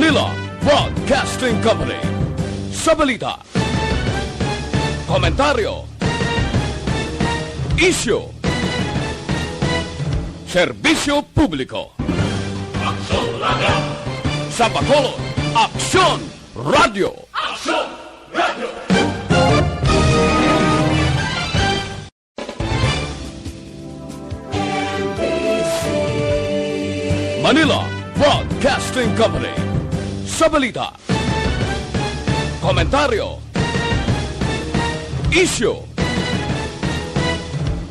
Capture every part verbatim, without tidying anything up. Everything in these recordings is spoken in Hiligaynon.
Manila Broadcasting Company. Sa balita, komentaryo, isyu, serbisyo publiko. Aksyon Radio. Sa Bacolod, Aksyon Radio. Aksyon Radio. Manila Broadcasting Company. Sa balita, komentaryo, isyu,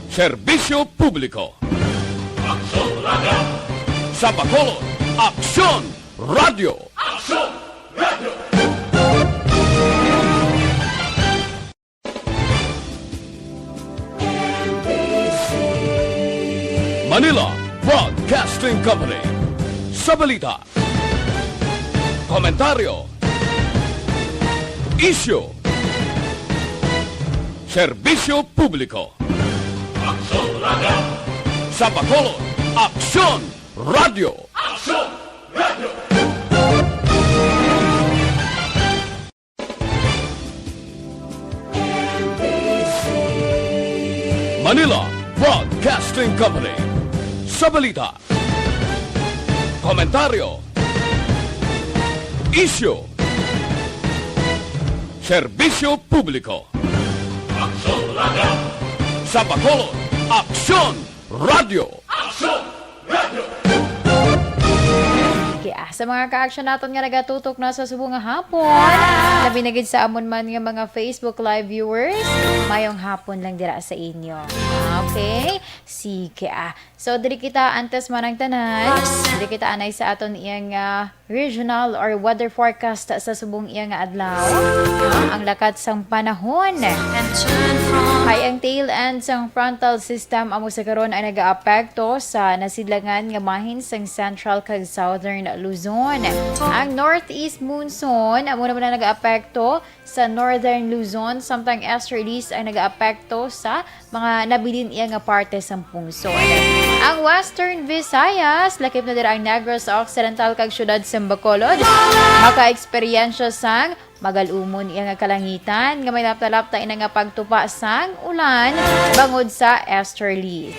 serbisyo publiko. Aksyon Radio. Sa Bacolod, Aksyon Radio. Aksyon Radio. Manila Broadcasting Company. Sa balita, komentaryo, isyu, serbisyo publiko. Aksyon Radio. Sa Bacolod, Aksyon Radio. Aksyon Radio. Manila Broadcasting Company. Sa balita, komentaryo, isyu, serbisyo publiko. Aksyon Radio. Sa Bacolod, Aksyon Radio. Aksyon Radio. Sige, ah, sa mga ka-action naton nga nagatutok na sa subong nga hapon, labi na gid sa amon man nga mga Facebook Live viewers, mayong hapon lang dira sa inyo. Okay? Sige, ah. So, diri kita, antes man ang tanan, diri kita anay sa aton iyang, ah, regional or weather forecast sa subong iya nga adlaw. Ang lakat sang panahon. Kay ang tail end sang frontal system amo sa karon ay nagaapekto sa nasidlangan nga bahin sang central kag southern Luzon. Ang northeast monsoon amo naman ang nagaapekto sa northern Luzon, samtang easterlies ang nagaapekto sa mga nabilin iya nga parte sang pungsod. Ang Western Visayas, lakip na dira ang Negros Occidental kag siyudad sang Bacolod, makaeksperyensya sang magalumon iya nga kalangitan nga may lapta-lapta ina nga pagtupa sang ulan bangod sa easterlies.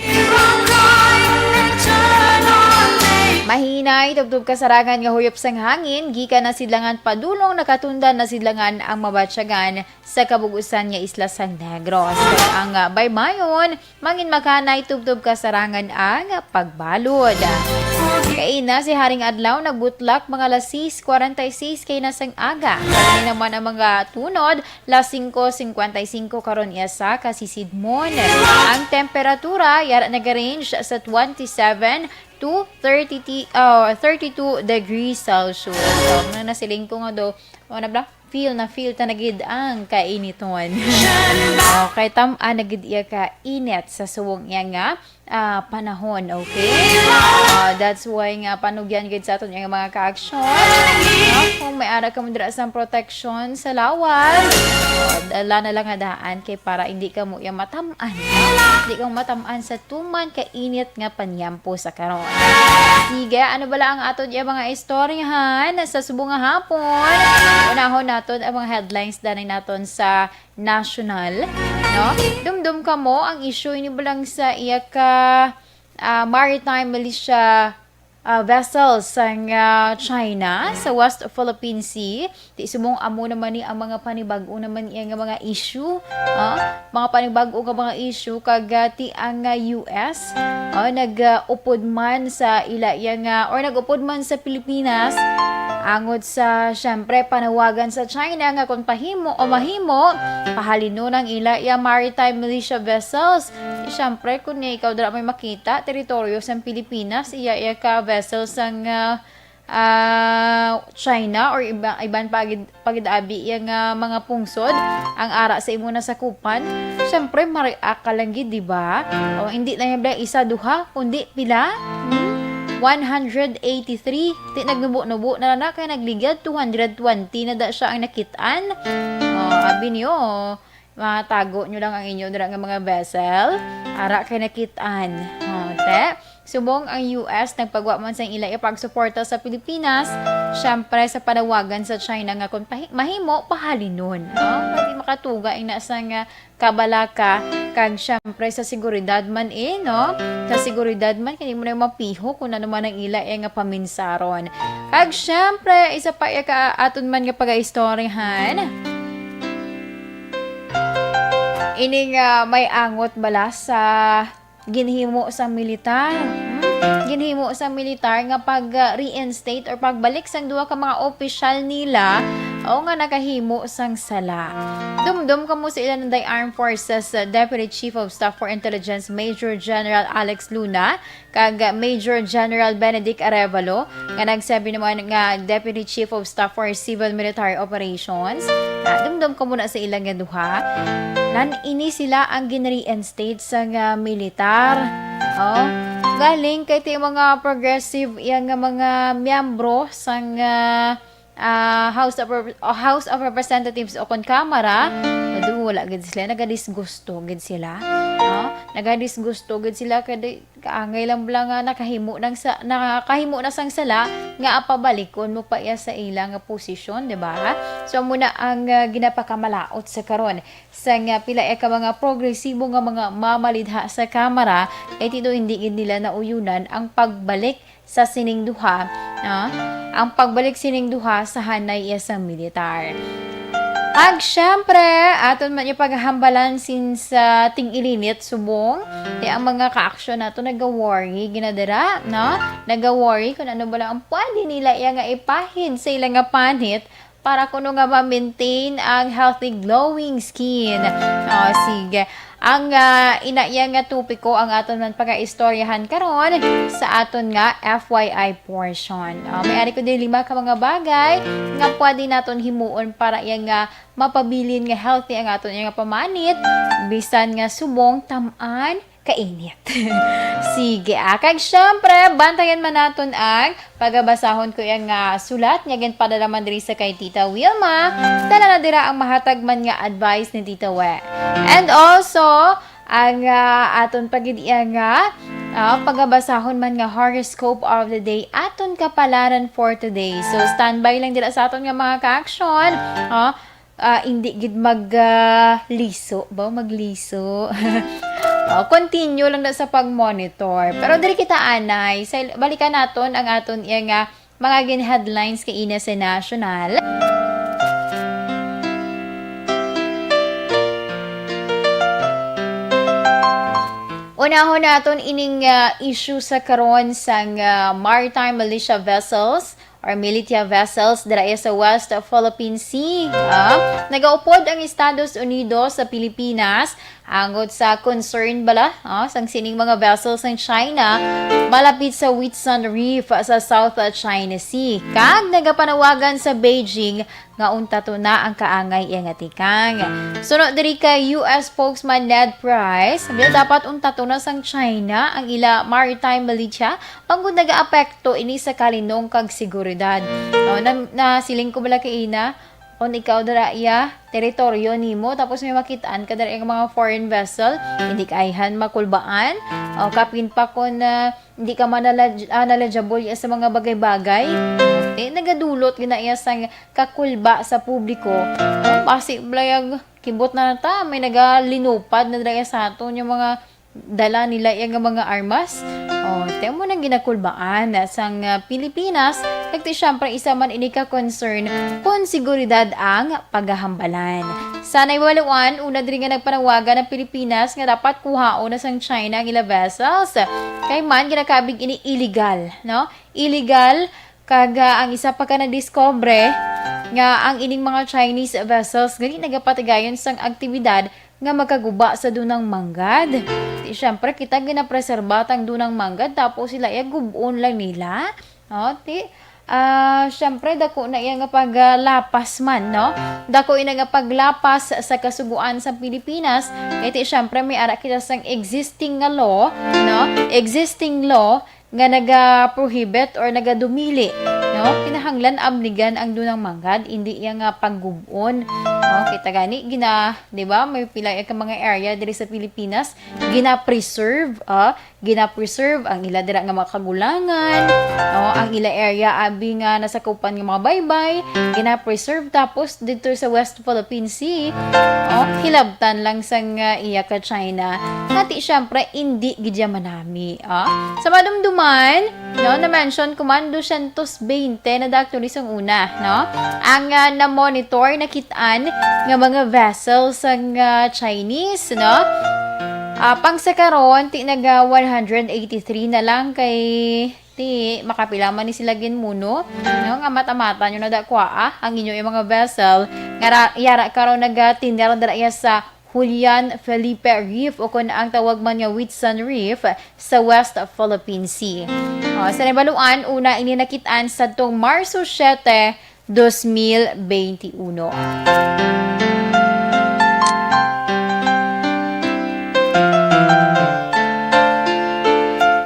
Mahinay, tubtob kasarangan nga huyop sang hangin gikan nasidlangan padulong nakatundan nasidlangan ang mabatyagan sa kabug-usan nga isla sang Negros. Ang, ah, baybayon, mangin makanay tubtob kasarangan ang pagbalod. Kaina si Haring Adlaw nagbutlak mga alas sais kwarenta y seis kaina sang aga. Kani naman ang mga tunod, las singko singkwenta y singko karon iya sa kasisidmon. Ang temperatura yara nagarange sa twenty-seven to thirty, ti-, ah, thirty-two degrees Celsius. So, ang nasiling ko nga do, ano bala? Feel na feel ta na gid ang kainiton. Okay, tam-an na gid iya ka init sa subong iya nga, ah, panahon, okay? Ah, that's why nga panugyan gid sa aton ang mga ka-action. Ah, kung may ara kamo dira sa protection sa lawas, ah, dala na lang nga daan kay para hindi kamo iya matam-an, ah. Hindi kamo matam-an sa tuman ka init nga panyampo sa karon. Sige, ano bala ang aton iya mga istoryahan sa subong nga hapon? Unahon naton ang mga headlines danay naton sa national, no? Dumdum kamo ang issue ini bala sa iya ka, ah, maritime militia, ah, vessel sang, ah, China sa West Philippine Sea. Ti subong amo naman ni ang mga panibag-o naman iya nga mga issue, ah, mga panibag-o nga mga issue kag, ah, ti ang, ah, U S, ah, nag, ah, upod man sa ila iya nga, or nag-upod man sa Pilipinas, angod sa, syempre, panawagan sa China nga kung pahimo o mahimo, pahalino ang ila iya maritime militia vessels. Di, syempre, kung ikaw dira may makita, teritoryo sang Pilipinas, iya iya ka vessel sang, ah, ah, China or iba, iban pa gid, pa gid abi iya nga mga pungsod ang ara sa imo nasakupan, syempre, ma-react ka lang gid, di ba? O, hindi lang iya bala isa, duha, kundi pila? Hmm? One hundred eighty-three. Ti nagnubo-nubo na na kay nagligad two hundred twenty na da siya ang nakit-an. O, abi niyo, matago nyo lang ang inyo dira nga mga vessel. Ara kay nakit-an. O, te. Subong ang U S nagpagwa man sa ila ipagsuporta sa Pilipinas, syempre sa panawagan sa China nga kung pahi-, mahimo, pahalinon, no? Pwede makatuga ina sa nga kabalaka, kag syempre sa seguridad man, eh, no? Sa seguridad man, kini mo na mapiho kung ano man ang ila, eh, nga paminsaron. Kag syempre, isa pa, eh, ka aton man nga pagaistoryahan. Ini nga may angot bala sa ginhimo sang militar. Hmm? Ginhimo sang militar nga pag, ah, reinstate or pagbalik sang duha ka mga opisyal nila o nga nakahimo sang sala. Dumdom kamo sa ila ng Armed Forces, ah, Deputy Chief of Staff for Intelligence Major General Alex Luna kag, ah, Major General Benedict Arevalo, nga nagsabi naman nga Deputy Chief of Staff for Civil Military Operations. Ah, dumdom kamo na sa ila nga duha. Nan ini sila ang ginreinstate sang, ah, militar. Oh, galing kay ti mga progressive iya nga mga miyembro sang, ah, ah, House of Rep-, House of Representatives o kon Kamara, although wala gid sila, nagadisgusto gid sila, no? Nagadisgusto gid sila kay di, kaangay lang bala nga nakahimo nang sa, nakahimo na sang sala nga apabalikon mo pa iya sa ila nga posisyon, di ba? So, amo na ang, ah, ginapakamalaot sa karon sa nga pila ka mga progresibo nga mga mamalidha sa Kamara, kay ti do hindi gid nila nauyunan ang pagbalik sa sining duha, ah, ang pagbalik sining duha sa hanay iya sang militar. Kag syempre, aton man yung paghambalan since, ah, ting-ilinit subong, di ang mga kaaksyon nato naga-worry ginadira, no? Naga-worry kung ano bala ang pwede nila iya nga ipahid sa ila nga panit para kuno nga ma-maintain ang healthy glowing skin. Oh, sige. Ang, ah, ina iya nga topiko ang aton man pagaistoryahan karon sa aton nga F Y I portion. Oh, may ari ko din lima ka mga bagay nga pwede naton himuon para iya nga mapabilin nga healthy ang aton iya nga pamanit, bisan nga subong tam-an kainit. Sige, ah. Kag syempre, bantayan man naton ang pagabasahon ko iya nga sulat nga ginpadala man diri sa kay Tita Wilma. Dala na dira ang mahatag man nga advice ni Tita We. And also, ang, ah, aton pa gid iya nga, ah, pagabasahon man nga horoscope of the day aton kapalaran for today. So, standby lang dira sa aton nga mga kaaksyon. Ah, ah, hindi gid mag, ah, liso ba? Magliso. Oh, continue lang na sa pag-monitor. Pero diri kita anay, sa, balikan naton ang aton iya nga mga gin-headlines kaina sa national. Unahon naton ining, ah, issue sa karon sang, ah, maritime militia vessels or militia vessels dira sa West Philippine Sea. Ah, nagaupod ang Estados Unidos sa Pilipinas angot sa concern bala, ah, sang sining mga vessels sang China malapit sa Whitsun Reef sa South China Sea. Kag nagapanawagan sa Beijing nga untato na ang kaangay iya nga tikang. Suno diri kay U S spokesman Ned Price, bila dapat untato na sang China ang ila maritime militia, bangod nagaapekto ini sa kalinong kag seguridad. Oh, na, nasiling ko bala kay ina, kung ikaw dira iya teritoryo nimo, tapos may makitaan ka dira ang mga foreign vessel, hindi ka ayhan makulbaan, o kapin pa kung, ah, hindi ka man knowledge-, ah, knowledgeable iya sa mga bagay-bagay, eh, nagadulot gina iya sang kakulba sa publiko. Oh, basi bala yung kibot na ta, may nagalinupad na dira sa aton yung mga dala nila iya nga mga armas. Oh, ti amo nang ginakulbaan sang, ah, Pilipinas, kag ti syempre isa man ini ka concern kung seguridad ang pagahambalan. Sa naiwaluan, una diri nga nagpanawagan ang Pilipinas nga dapat kuhaon na sang China ang ila vessels. Kay man ginakabig ini illegal, no? Illegal, kag, ah, ang isa pa ka nadiskubre nga ang ining mga Chinese vessels gali nagapatigayon sang aktibidad nga makaguba sa dunang manggad. Ti, syempre, kita ginapreserba tang dunang manggad, tapos sila iya gub-on lang nila. Oh, ti, ah, syempre, dako na iya nga paglapas man, no? Dako ina nga paglapas sa kasugoan sa Pilipinas. Kay ti, syempre, may ara kita sang existing nga law, no? Existing law nga naga-prohibit or nagadumili, no? no? Kinahanglan abligan ang dunang manggad, indi iya nga paggub-on. No? Kita gani, gina, di ba? May pila ka mga area diri sa Pilipinas, gina-preserve, ah, gina-preserve ang ila dira nga mga kagulangan, no? Ang ila area abi nga nasakupan nga mga baybay, gina-preserve. Tapos dito sa West Philippine Sea, no? Hilabtan lang sang, ah, iya ka China. Ngati, syempre, indi gid iya manami, ah. Sa madumduman, no, na-mention ko man, dosyentos bente na daw ni sang una, no? Ang, ah, na-monitor, nakit-an nga mga vessels sang, ah, Chinese, no? Ah, pang sa karon, ti naga one hundred eighty-three na lang kay ti makapila man ni sila ginmuno, no? Nga mata-mata nyo na dakwaa ang inyo yung mga vessel. Nga ra-, yara karon nagatiner dira iya sa Julian Felipe Reef o kun ang tawag man nga Whitsun Reef sa West Philippine Sea. O, sa nabaluan, una ini nakit-an sadtong Marso siete, dos mil bente uno.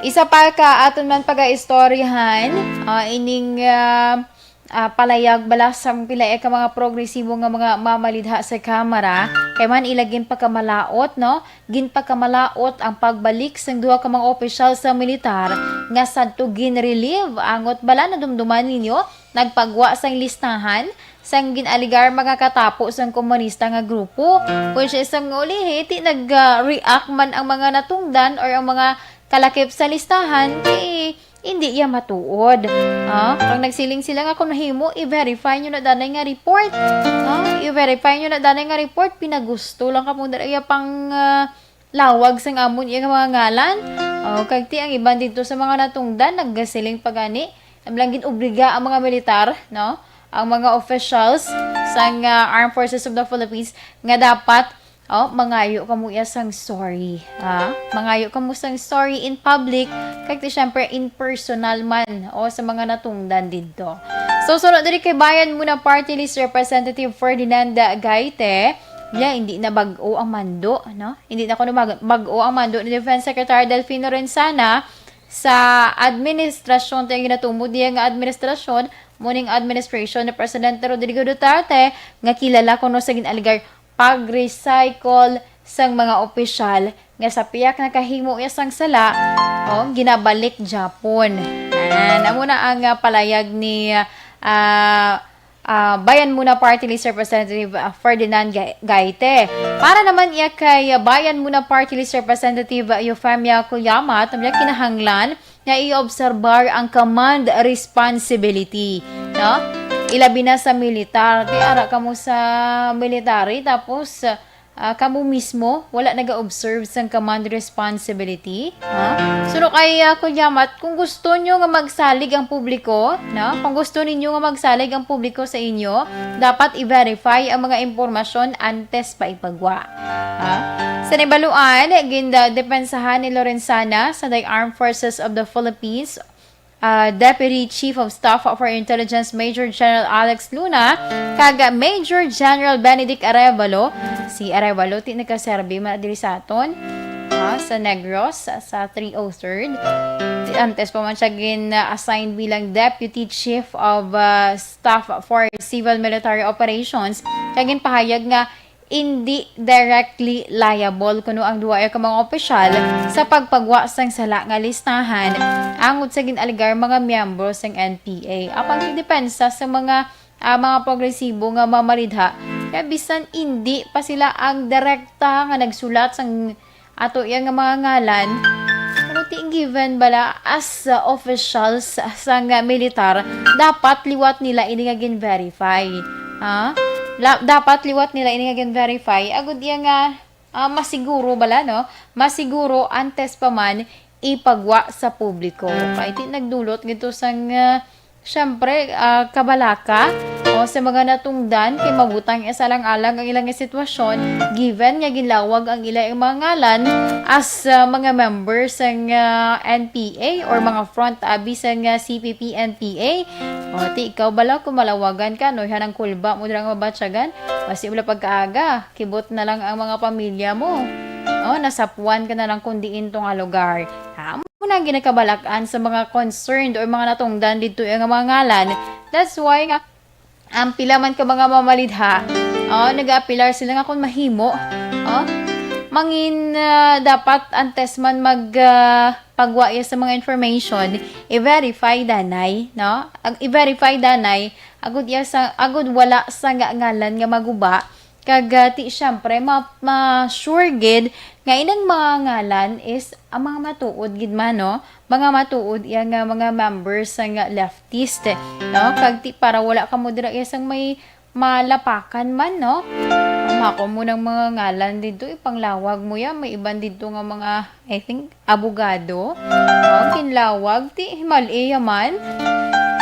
Isa pa ka aton man pagaistoryahan, ah, ining, ah, ah, palayag bala sang pila ka mga progresibo nga mga mamalidha sa Kamara, kay man ila ginpakamalaot, no? Ginpakamalaot ang pagbalik sang duha ka mga opisyal sa militar nga sadto ginrelieve. Angot bala nadumduman ninyo, nagpagwa sang listahan sang gin-alegar mga katapo sang komunista nga grupo, which is ang ulihi, ti nag-react man ang mga natungdan or ang mga kalakip sa listahan, kay hindi iya matuod. Ah, kag nagsiling sila nga kung mahimo, i-verify nyo na danay nga report. Ah, i-verify nyo na danay nga report. Pinagusto lang ka pong dara iya pang, ah, lawag sang amon iya nga mga ngalan. Oh, kag ti ang iban dito sa mga natungdan, nagasiling pa gani. Nablang gin-obliga ang mga militar, no? Ang mga officials sang, ah, Armed Forces of the Philippines nga dapat, oh, mangayo kamo iya sang sorry. Ah, mangayo kamo sang sorry in public, kag ti syempre in personal man, o sa mga natungdan didto. So, sunod diri kay Bayan Muna Party List Representative Ferdinand Gaite, niya, hindi na bag-o ang mando, no? Hindi na kuno mag-, bag-o ang mando ni Defense Secretary Delfin Lorenzana sa administrasyon, tayo ginatumod niya nga administrasyon, muning administration ni Presidente Rodrigo Duterte, nga kilala kuno sa gin-alegar pag-recycle sang mga opisyal nga sa piyak nakahimo iya sang sala, o, ginabalik gyapon. Ah, amo na ang, ah, palayag ni, ah, ah, Bayan Muna Party List Representative, ah, Ferdinand Ga-, Gaite. Para naman iya kay, ah, Bayan Muna Party List Representative, ah, Eufemia Cuyamat, ang kinahanglan nga i-obserbar ang command responsibility, no? Ilabi na sa militar. Kay ara kamo sa military, tapos, ah, kamo mismo wala naga-observe sang command responsibility, ha? Suno kay, ah, Kuyamat, kung gusto nyo nga magsalig ang publiko, no? Kung gusto ninyo nga magsalig ang publiko sa inyo, dapat i-verify ang mga impormasyon antes pa ipagwa. Ha? Sa nabaluan, gindepensahan ni Lorenzana sa the Armed Forces of the Philippines, ah, Deputy Chief of Staff for Intelligence Major General Alex Luna kag Major General Benedict Arevalo. Si Arevalo ti nagkaserbi man diri sa aton, ah, sa Negros, sa three oh third. Ti-, antes pa man siya gin-assign bilang Deputy Chief of, ah, Staff for Civil Military Operations. Kag ginpahayag nga indi directly liable kuno ang duha ka mga opisyal sa pagpagwa sang sala nga listahan angot sa gin-alegar mga miyembro sang N P A. Apang ti depensa sa mga, ah, mga progresibo nga mamalidha, kaya bisan indi pa sila ang direkta nga nagsulat sang ato iya nga mga ngalan, pero ti given bala as, uh, officials sang, uh, militar, dapat liwat nila ini nga gin-verify. Ha? La-, dapat liwat nila ini nga gin-verify. Agud iya nga, ah, masiguro bala, no? Masiguro antes pa man ipagwa sa publiko. Kay ti nagdulot gito sang, ah, Siyempre, ah, kabalaka o sa mga natungdan kay mabutang sa alang-alang ang ilang sitwasyon, given nga ginlawag ang ila ang mga ngalan as, ah, mga member sang, ah, N P A or mga front abi sang, ah, C P P N P A. O, ti ikaw bala kung malawagan ka, no, yan ang kulba mo dira nga mabatyagan, basi wala pagkaaga, kibot na lang ang mga pamilya mo. O, nasapuan ka na lang kung diin to nga lugar. Tama. Una ang ginakabalakan sa mga concerned or mga natungdan didto nga mga ngalan. That's why nga ang pila man ka mga mamalidha, oh, nag-aapilar sila nga kung mahimo, oh, mangin, ah, dapat antes man mag, ah, pagwa iya sa mga information, i-verify danay, no? Ag-, i-verify danay, agud iya sa, agud wala sa nga ngalan nga maguba, kag, ah, ti, syempre, ma-, ma-sure gid nga inang mga ngalan is ang mga matuod gid man, no? Mga matuod iya nga mga members sang leftist, no? Kag ti, para wala kamo dira iya sang may malapakan man, no? Mako mo ng mga ngalan dito, ipanglawag mo ya, may iban dito nga mga, I think, abogado. Oh, ginlawag, ti, himali ya man.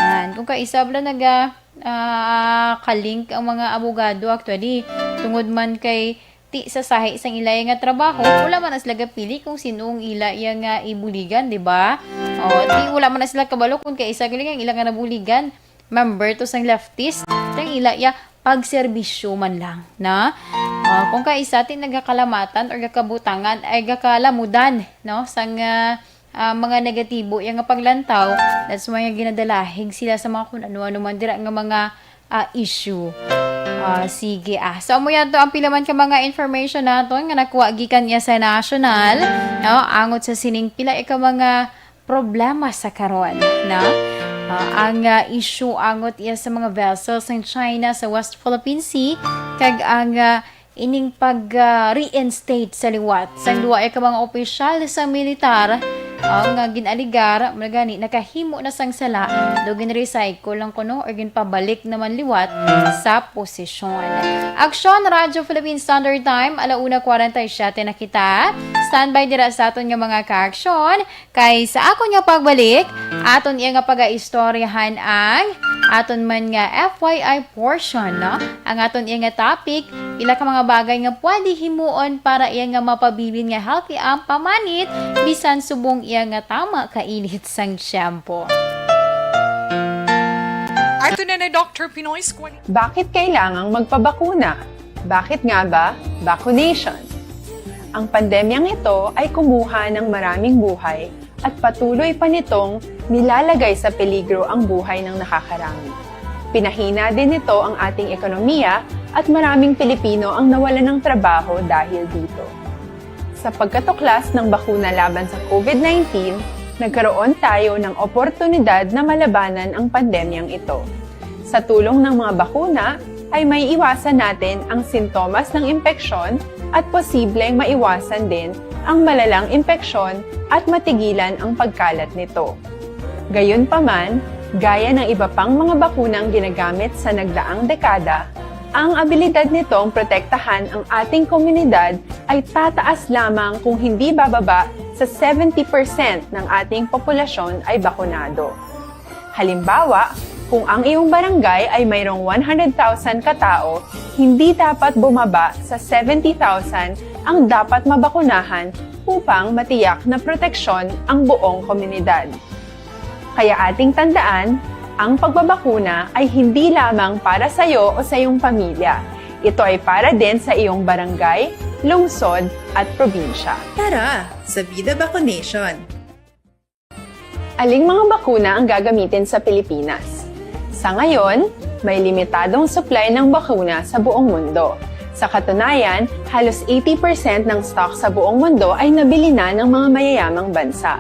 Yan, kung kaisa bala naga, ah, kalink ang mga abogado, actually, tungod man kay ti sa sahi sang ila nga trabaho, wala man na sila gapili kung sino ang ila iya nga ibuligan, di ba? O, ti wala man na sila kabalo kung kaisa gali ang ila nga nabuligan. Member to sang leftist, sang ila iya pagserbisyo man lang, na? Ah, kung kaisa ti nagakalamatan or gakabutangan ay gakalamudan, no? Sang, ah, ah, mga negatibo iya nga paglantaw, that's why nga ginadalahig sila sa mga kun ano-ano man dira nga mga, ah, issue. Ah, sige, ah. So, amo yan to ang pila man ka mga information naton nga nakuha gikan niya sa national, no? Angot sa sining pila ka mga problema sa karon, no? Ah, ang, ah, issue angot iya sa mga vessels sang China sa West Philippine Sea, kag ang, ah, ining pag, ah, reinstate sa liwat sang duwa ka mga opisyal sa militar, ang, ah, gin-alegar, mao gani, nakahimo na sang sala, daw gin-recycle lang kuno or ginpabalik naman liwat sa posisyon. Aksyon, Radyo Philippine Standard Time, ala una kwarenta y siyete na kita. Standby dira sa aton nga mga kaaksyon. Kay sa akon nga pagbalik, aton iya nga pagaistoryahan ang aton man nga F Y I portion, no? Ang aton iya nga topic, pila ka mga bagay nga pwede himuon para iya nga mapabilin nga healthy ang pamanit, bisan subong iya nga tama kainit sang tiyempo. Ato na ni Doctor Pinoy Squad. Bakit kailangang magpabakuna? Bakit nga ba vaccination? Ang pandemyang ito ay kumuha ng maraming buhay at patuloy pa nitong nilalagay sa peligro ang buhay ng nakakarami. Pinahina din nito ang ating ekonomiya at maraming Pilipino ang nawalan ng trabaho dahil dito. Sa pagkatuklas ng bakuna laban sa COVID nineteen, nagkaroon tayo ng oportunidad na malabanan ang pandemyang ito. Sa tulong ng mga bakuna, ay maiiwasan natin ang sintomas ng impeksyon at posibleng maiwasan din ang malalang impeksyon at matigilan ang pagkalat nito. Gayunpaman, gaya ng iba pang mga bakunang ginagamit sa nagdaang dekada, ang abilidad nitong protektahan ang ating komunidad ay tataas lamang kung hindi bababa sa seventy percent ng ating populasyon ay bakunado. Halimbawa, kung ang iyong barangay ay mayroong one hundred thousand katao, hindi dapat bumaba sa seventy thousand ang dapat mabakunahan upang matiyak na proteksyon ang buong komunidad. Kaya ating tandaan, ang pagbabakuna ay hindi lamang para sa iyo o sa iyong pamilya. Ito ay para din sa iyong barangay, lungsod, at probinsya. Tara, sa Vida Vaccination! Aling mga bakuna ang gagamitin sa Pilipinas? Sa ngayon, may limitadong supply ng bakuna sa buong mundo. Sa katunayan, halos eighty percent ng stock sa buong mundo ay nabili na ng mga mayayamang bansa.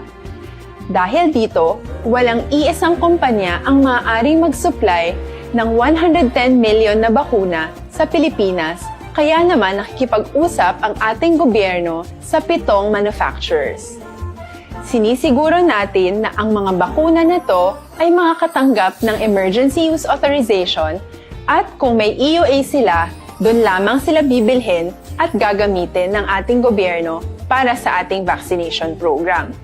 Dahil dito, walang iisang kumpanya ang maaaring mag-supply ng one hundred ten million na bakuna sa Pilipinas, kaya naman nakikipag-usap ang ating gobyerno sa pitong manufacturers. Sinisiguro natin na ang mga bakuna na to ay makakatanggap ng Emergency Use Authorization at kung may E U A sila, doon lamang sila bibilhin at gagamitin ng ating gobyerno para sa ating vaccination program.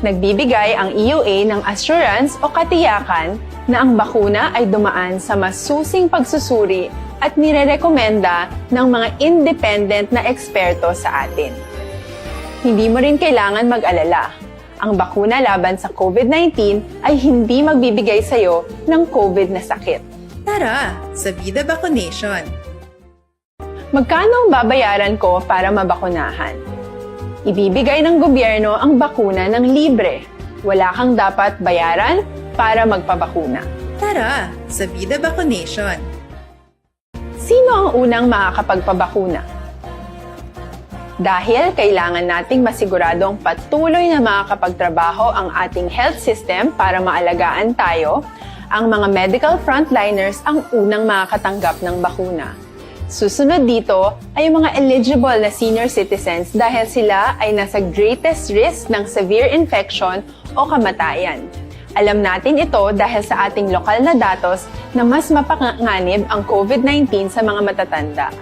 Nagbibigay ang E U A ng assurance o katiyakan na ang bakuna ay dumaan sa masusing pagsusuri at nirerekomenda ng mga independent na eksperto sa atin. Hindi mo rin kailangan mag-alala. Ang bakuna laban sa COVID nineteen ay hindi magbibigay sa iyo ng COVID na sakit. Tara, sa Vida Vaccination! Magkano ang babayaran ko para mabakunahan? Ibibigay ng gobyerno ang bakuna ng libre. Wala kang dapat bayaran para magpabakuna. Tara sa Vida Vaccination! Sino ang unang makakapagpabakuna? Dahil kailangan nating masiguradong patuloy na makakapagtrabaho ang ating health system para maalagaan tayo, ang mga medical frontliners ang unang makakatanggap ng bakuna. Susunod dito ay ang mga eligible na senior citizens dahil sila ay nasa greatest risk ng severe infection o kamatayan. Alam natin ito dahil sa ating lokal na datos na mas mapanganib ang COVID nineteen sa mga matatanda.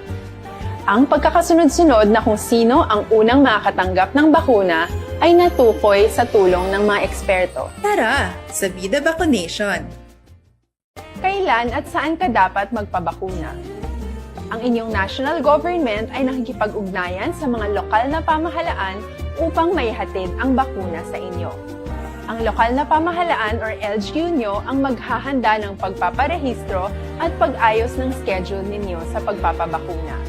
Ang pagkakasunod-sunod na kung sino ang unang makakatanggap ng bakuna ay natukoy sa tulong ng mga eksperto. Tara sa Vida Vaccination! Kailan at saan ka dapat magpabakuna? Ang inyong national government ay nakikipag-ugnayan sa mga lokal na pamahalaan upang maihatid ang bakuna sa inyo. Ang lokal na pamahalaan or L G U nyo ang maghahanda ng pagpaparehistro at pag-ayos ng schedule ninyo sa pagpapabakuna.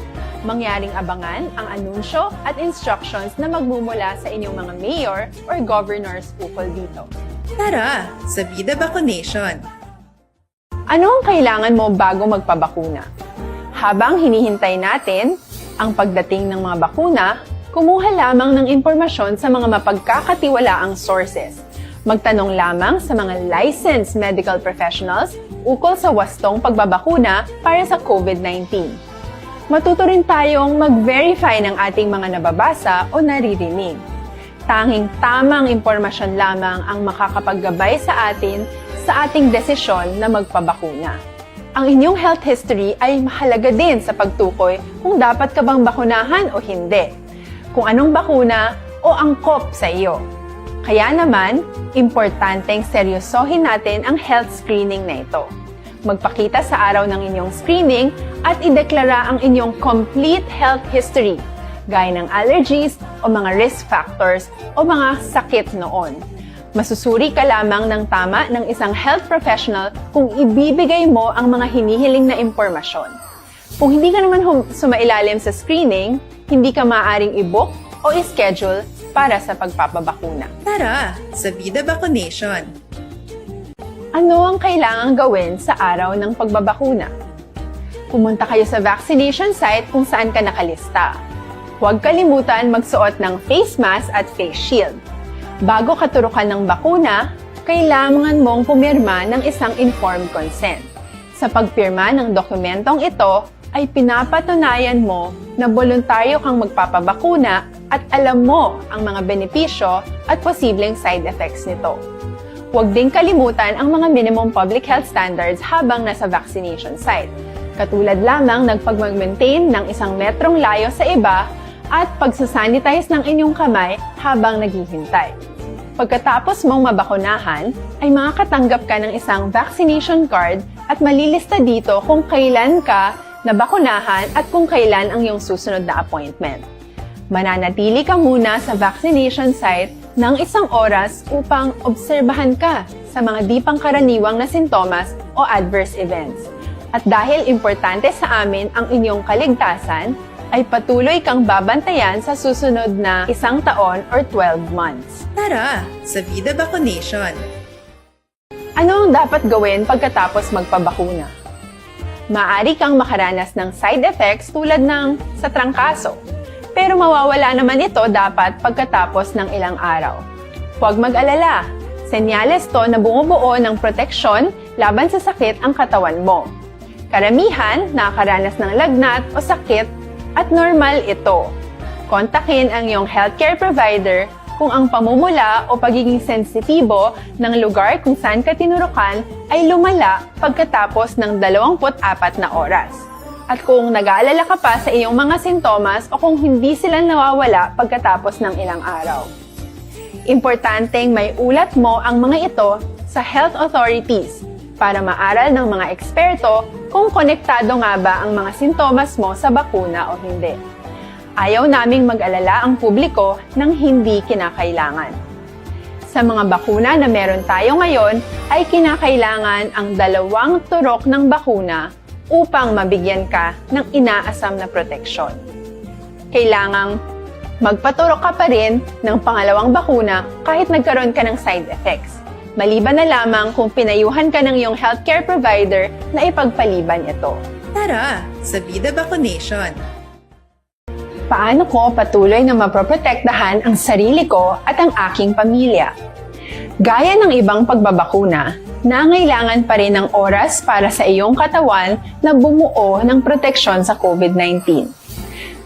Mangyaring abangan ang anunsyo at instructions na magmumula sa inyong mga mayor or governors ukol dito. Tara sa Vida Vaccination! Ano ang kailangan mo bago magpabakuna? Habang hinihintay natin ang pagdating ng mga bakuna, kumuha lamang ng impormasyon sa mga mapagkakatiwalaang sources. Magtanong lamang sa mga licensed medical professionals ukol sa wastong pagbabakuna para sa COVID nineteen. Matuto rin tayong mag-verify ng ating mga nababasa o naririnig. Tanging tamang impormasyon lamang ang makakapaggabay sa atin sa ating desisyon na magpabakuna. Ang inyong health history ay mahalaga din sa pagtukoy kung dapat ka bang bakunahan o hindi, kung anong bakuna o angkop sa iyo. Kaya naman, importanteng seryosohin natin ang health screening na ito. Magpakita sa araw ng inyong screening at ideklara ang inyong complete health history, gaya ng allergies o mga risk factors o mga sakit noon. Masusuri ka lamang ng tama ng isang health professional kung ibibigay mo ang mga hinihiling na impormasyon. Kung hindi ka naman hum- sumailalim sa screening, hindi ka maaaring i-book o i-schedule para sa pagpapabakuna. Tara sa Vida Vaccination! Ano ang kailangang gawin sa araw ng pagbabakuna? Pumunta kayo sa vaccination site kung saan ka nakalista. Huwag kalimutan magsuot ng face mask at face shield. Bago katurukan ng bakuna, kailangan mong pumirma ng isang informed consent. Sa pagpirma ng dokumentong ito, ay pinapatunayan mo na boluntaryo kang magpapabakuna at alam mo ang mga benepisyo at posibleng side effects nito. Huwag ding kalimutan ang mga minimum public health standards habang nasa vaccination site, katulad lamang ng pagmag-maintain ng isang metrong layo sa iba at pagsasanitize ng inyong kamay habang naghihintay. Pagkatapos mong mabakunahan, ay makakatanggap ka ng isang vaccination card at malilista dito kung kailan ka nabakunahan at kung kailan ang iyong susunod na appointment. Mananatili ka muna sa vaccination site ng isang oras upang obserbahan ka sa mga di pangkaraniwang na sintomas o adverse events. At dahil importante sa amin ang inyong kaligtasan, ay patuloy kang babantayan sa susunod na isang taon or twelve months. Tara sa Vida Vaccination! Ano ang dapat gawin pagkatapos magpabakuna? Maaari kang makaranas ng side effects tulad ng sa trangkaso, pero mawawala naman ito dapat pagkatapos ng ilang araw. Huwag mag-alala, senyales to na bumubuo ng proteksyon laban sa sakit ang katawan mo. Karamihan nakakaranas ng lagnat o sakit at normal ito. Kontakin ang iyong healthcare provider kung ang pamumula o pagiging sensitibo ng lugar kung saan ka tinurukan ay lumala pagkatapos ng dalawampu't apat na oras. At kung nag-aalala ka pa sa iyong mga sintomas o kung hindi sila nawawala pagkatapos ng ilang araw. Importanteng may ulat mo ang mga ito sa health authorities para maaral ng mga eksperto kung konektado nga ba ang mga sintomas mo sa bakuna o hindi. Ayaw naming mag-alala ang publiko ng hindi kinakailangan. Sa mga bakuna na meron tayo ngayon ay kinakailangan ang dalawang turok ng bakuna upang mabigyan ka ng inaasam na proteksyon. Kailangang Magpaturok ka pa rin ng pangalawang bakuna kahit nagkaroon ka ng side effects, maliban na lamang kung pinayuhan ka ng iyong healthcare provider na ipagpaliban ito. Tara sa Vida Vaccination! Paano ko patuloy na maproprotektahan ang sarili ko at ang aking pamilya? Gaya ng ibang pagbabakuna, nangailangan pa rin ng oras para sa iyong katawan na bumuo ng proteksyon sa COVID nineteen.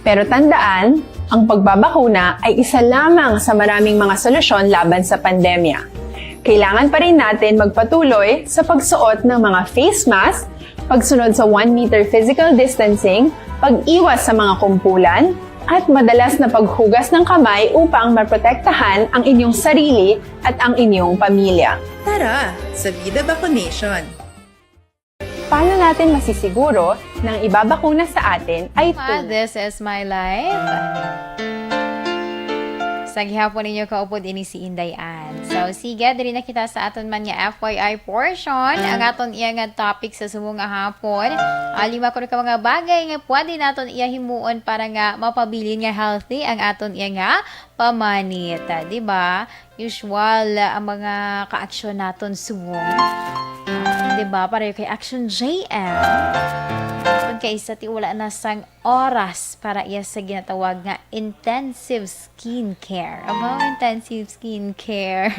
Pero tandaan, ang pagbabakuna ay isa lamang sa maraming mga solusyon laban sa pandemya. Kailangan pa rin natin magpatuloy sa pagsuot ng mga face mask, pagsunod sa one meter physical distancing, pag-iwas sa mga kumpulan, at madalas na paghugas ng kamay upang maprotektahan ang inyong sarili at ang inyong pamilya. Tara sa Vida Vaccination! Paano natin masisiguro na ang ibabakuna sa atin ay Ah, tunay? This is my life. Sa gihapon ninyo kaupod ini si Inday Ann. So, sige, diri na kita sa aton man nga F Y I portion. Ang aton iya nga topic sa subong nga hapon. Ah, lima kuno ka mga bagay nga pwede naton iya himuon para nga mapabilin nga healthy ang aton iya nga pamanit. Ah, di ba? Usual, ah, ang mga kaaksyon naton subong. Ah, di ba? Pareho kay Action J M. Kung kaisa ti wala na sang oras para iya sa ginatawag nga intensive skincare. Aba, intensive skincare.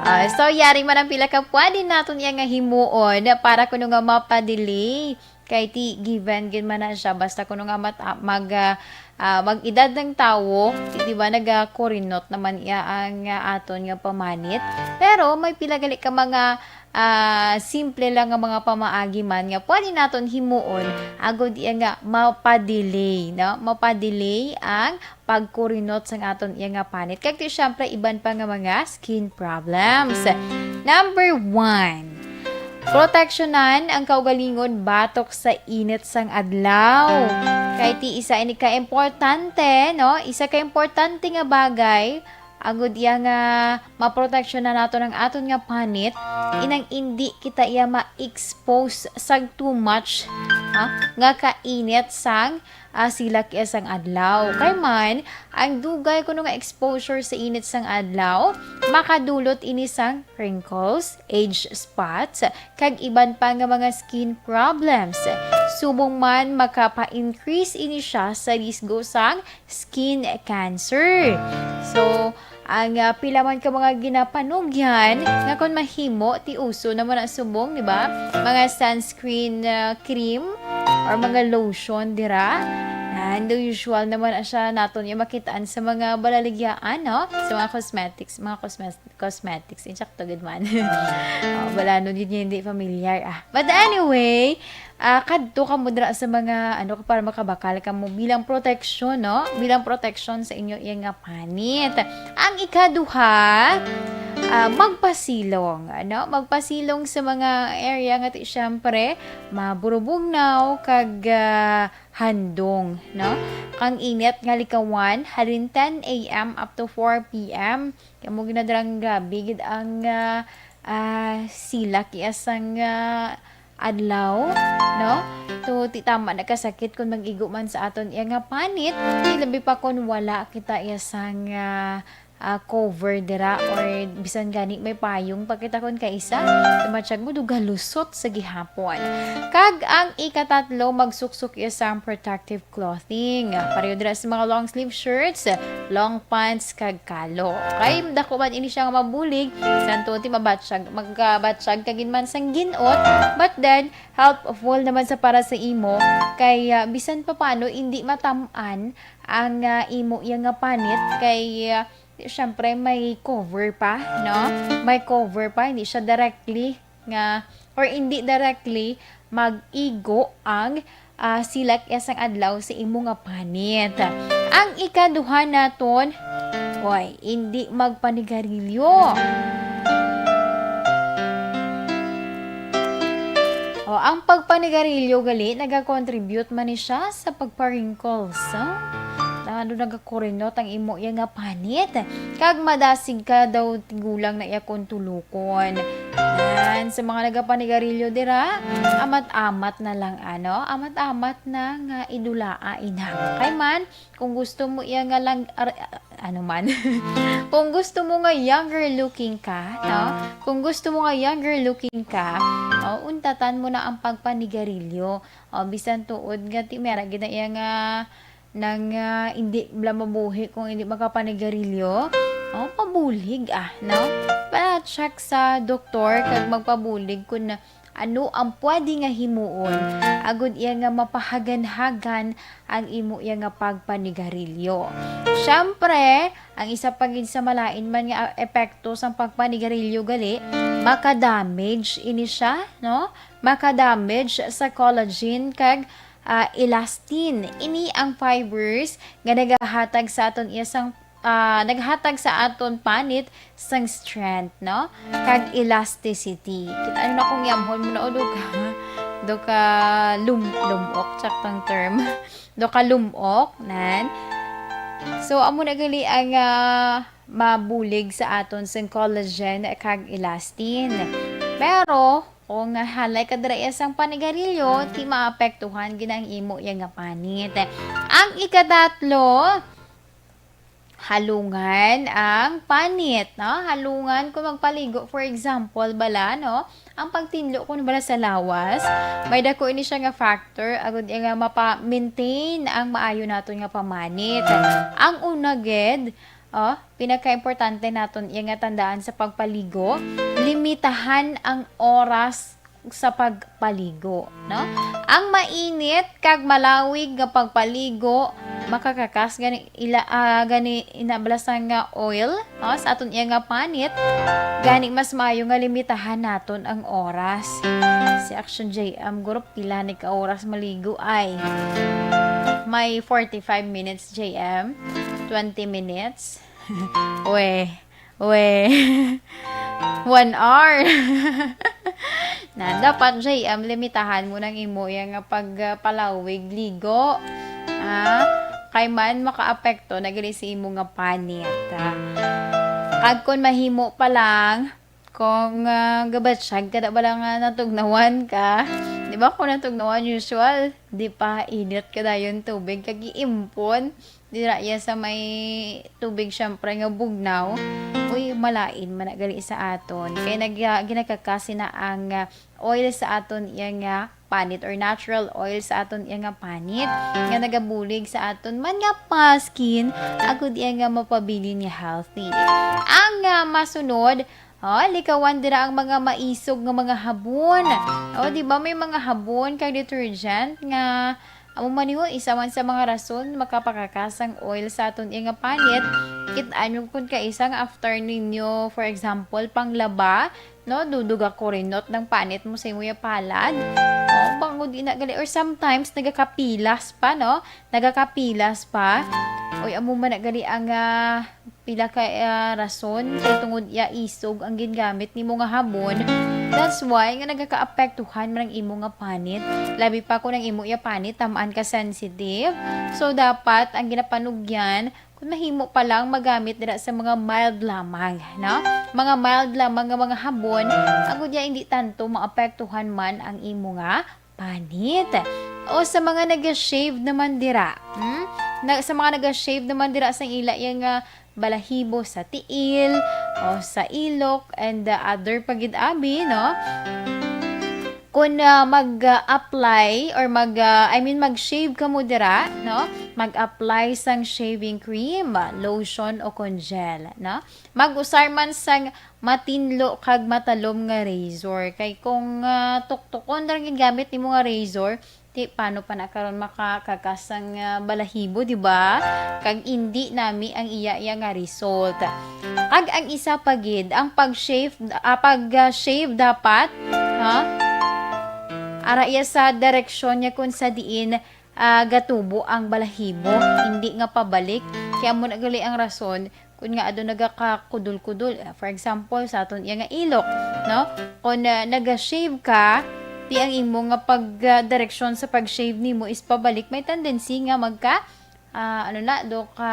Ah, so, yari man ang pila ka pwede naton iya nga himuon para kuno nga mapadelay. Kay ti given gid man na siya, basta kuno nga mat-, ah, mag, ah, ah, mag-edad ng tawo, di, di ba, nagakurinot naman iya ang, ah, aton nga pamanit. Pero may pila gali ka mga, ah, simple lang nga mga pamaagi man nga pwede naton himuon agod iya nga mapadelay, no? Mapadelay ang pagkurinot sang aton iya nga panit. Kag ti, syempre, iban pa nga mga skin problems. Number one, proteksyonan ang kaugalingon batok sa init sang adlaw. Kay ti isa ini ka importante, no? Isa ka importante nga bagay, agud iya nga maproteksyonan naton ang aton nga panit, inang indi kita iya ma-expose sang too much, ha, nga kainit sang, ah, silak iya sang adlaw. Kay man, ang dugay kuno nga exposure sa init sang adlaw, makadulot ini sang wrinkles, age spots, kag iban pa nga mga skin problems. Subong man, makapa-increase ini siya sa risgo sang skin cancer. So, ang, ah, pila man ka mga ginapanugyan nga kon mahimo, ti uso naman ang subong, di ba? Mga sunscreen, ah, cream or mga lotion dira. And usual naman na siya naton yung makitaan sa mga balaligyaan, no? Sa mga cosmetics, mga cosmetics. Cosmetics. Insakto gid man. Oh, balanon gid niya hindi familiar, ah. But anyway, ah, kadto kamo dira sa mga, ano, para makabakal kamo bilang proteksyon, no? Bilang proteksyon sa inyo iya nga panit. Ang ikaduha, ah, magpasilong, ano? Magpasilong sa mga area nga ti-, syempre, maburubugnaw kag, ah, handong, no? Kang init nga likawan, halin ten A M up to four P M. Kamo ginadrang grabe gid ang, ah, ah, silak iya sang, ah, adlaw, no? To, ti tama nakasakit kung mag-igo man sa aton iya nga panit, ti labi pa kung wala kita iya sang, ah, ah, cover dira or bisan gani may payong pa kita kung kaisa, tumatyag mo dugalusot sa gihapon. Kag ang ikatatlo, magsuksok iya sang protective clothing. Pareho dira sa mga long sleeve shirts, long pants, kag kalo. Kay dako man ini siya nga mabulig, santo ti mabatsyag, magkabatsyag ka gid man sang ginot, but then, helpful naman sa para sa imo, kay, ah, bisan pa paano, hindi matam-an ang, ah, imo iya nga panit, kay, ah, syempre, may cover pa, no? May cover pa, hindi siya directly nga, or hindi directly mag-igo ang, ah, silak iya sang adlaw sa imo nga panit. Ang ikaduha naton, oy, hindi magpanigarilyo. O, ang pagpanigarilyo gali, nagakontribute man ni siya sa pagpa-wrinkles, ha? ano, nagakurinot ang imo iya nga panit. Kag madasig ka daw tigulang na iya kon tulokon. Yan, sa mga nagapanigarilyo dira, amat-amat na lang, ano, amat-amat na nga idulaa ina. Kay man, kung gusto mo iya nga lang, ar-, ano man, kung gusto mo nga younger looking ka, no? Kung gusto mo nga younger looking ka, o, untatan mo na ang pagpanigarilyo. O, bisan tuod nga ti-, mera gid na iya nga nang, ah, hindi bala mabuhi kung hindi makapanigarilyo. O, pabulig, ah, no? Pa-check sa doktor kag magpabulig kung ano ang pwede nga himuon agud iya nga mapahaganhagan ang imo iya nga pagpanigarilyo. Siyempre, ang isa pa gid sa malain man nga epekto sang pagpanigarilyo gali, maka-damage ini siya, no? Maka-damage sa collagen kag, ah, elastin. Ini ang fibers nga nagahatag sa aton iya sang, ah, naghatag sa aton panit sang strength, no? Kag elasticity. Kita nyo na kung yamhon mo na o do ka, do ka lum-, lumok, saktong term. Do ka lumok, nan. So, amo na gali ang, ah, mabulig sa aton sang collagen kag elastin. Pero, kung halay ka dira iya sang panigarilyo, ti maapektuhan gid ang imo iya nga panit. Ang ikatatlo, halungan ang panit, no? Halungan kung magpaligo, for example, bala, no? Ang pagtinlo kun bala sa lawas, may dako ini siya nga factor agud iya nga mapa-maintain ang maayo naton nga pamanit. Ang una gid, oh, pinakaimportante naton iya nga tandaan sa pagpaligo, limitahan ang oras sa pagpaligo, no? Ang mainit kag malawig nga pagpaligo makakakas gani ila, ah, gani inablasan nga oil, no, sa aton iya nga panit. Gani mas maayo nga limitahan naton ang oras. Si Action J M, guro, pila ni ka oras maligo ay? May forty-five minutes, J M. Twenty minutes. We, we. One hour. Na, dapat, J M, limitahan mo nang imo iya nga pag, ah, palawig ligo. Ah, kay man makaapekto na gali sa imo nga panit, ah. Kag kung mahimo pa lang, kung, ah, gabatsyag ka na bala nga natugnawan ka, di ba, kung natugnawan, usual, di pa init ka dayon tubig, kag iimpon, dira iya sa may tubig, syempre, nga bugnaw. Uy, malain man na gali sa aton. Kay nag-, ginakakasi na ang, ah, oil sa aton iya nga panit or natural oil sa aton iya nga panit nga nagabulig sa aton man nga pa skin agud iya nga mapabilin nga healthy. Ang, ah, masunod, oh, likawan dira ang mga maisog nga mga habon. Oh, di ba may mga habon kag detergent nga amo man, isa man sa mga rason makapakakas ang oil sa aton iya nga panit. Kit-an nyo kun kaisa nga after ninyo, for example, panglaba, no, duduga kurinot ng panit mo sa imo iya palad. Oh, bangod ina gali, or sometimes nagakapilas pa, no? Nagakapilas pa. Oy, amo man na gali ang, ah, pila ka, ah, rason kay tungod iya isog ang gingamit nimo nga habon. That's why nga nagakaapektuhan man ang imo nga panit. Labi pa kung ang imo iya panit tamaan ka sensitive. So, dapat ang ginapanugyan, kung mahimo pa lang, magamit dira sa mga mild lamang, no? Mga mild lamang nga mga habon, agud iya hindi tanto maapektuhan man ang imo nga panit. O sa mga naga-shave naman dira, hmm? Na, sa mga naga-shave naman dira sa ila iya nga balahibo sa tiil o sa ilok and the other pa gid abi, no? Kung, ah, mag-apply or mag, ah, I mean, mag-shave kamo dira, no? Mag-apply sang shaving cream, lotion o kon gel, no? Mag-usar man sang matinlo kag matalom nga razor. Kay kung, ah, tuktukon ra ang gingamit nimo nga razor, ti paano pa na karon makakakas ang, ah, balahibo, di ba? Kag indi nami ang iya-iya nga result. Kag ang isa pa gid, ang pag-shave, ah, pag, ah, shave dapat, ha? Ara iya sa direksyon niya kung sa diin, ah, gatubo ang balahibo, hindi nga pabalik. Kaya mo na gali ang rason kung nga ado nagakakudol-kudol. Ah, for example, sa aton iya nga ilok, no? Kung, ah, naga-shave ka, di ang imo nga pag, ah, direksyon sa pag-shave nimo is pabalik, may tendency nga magka, ah, ano na, do ka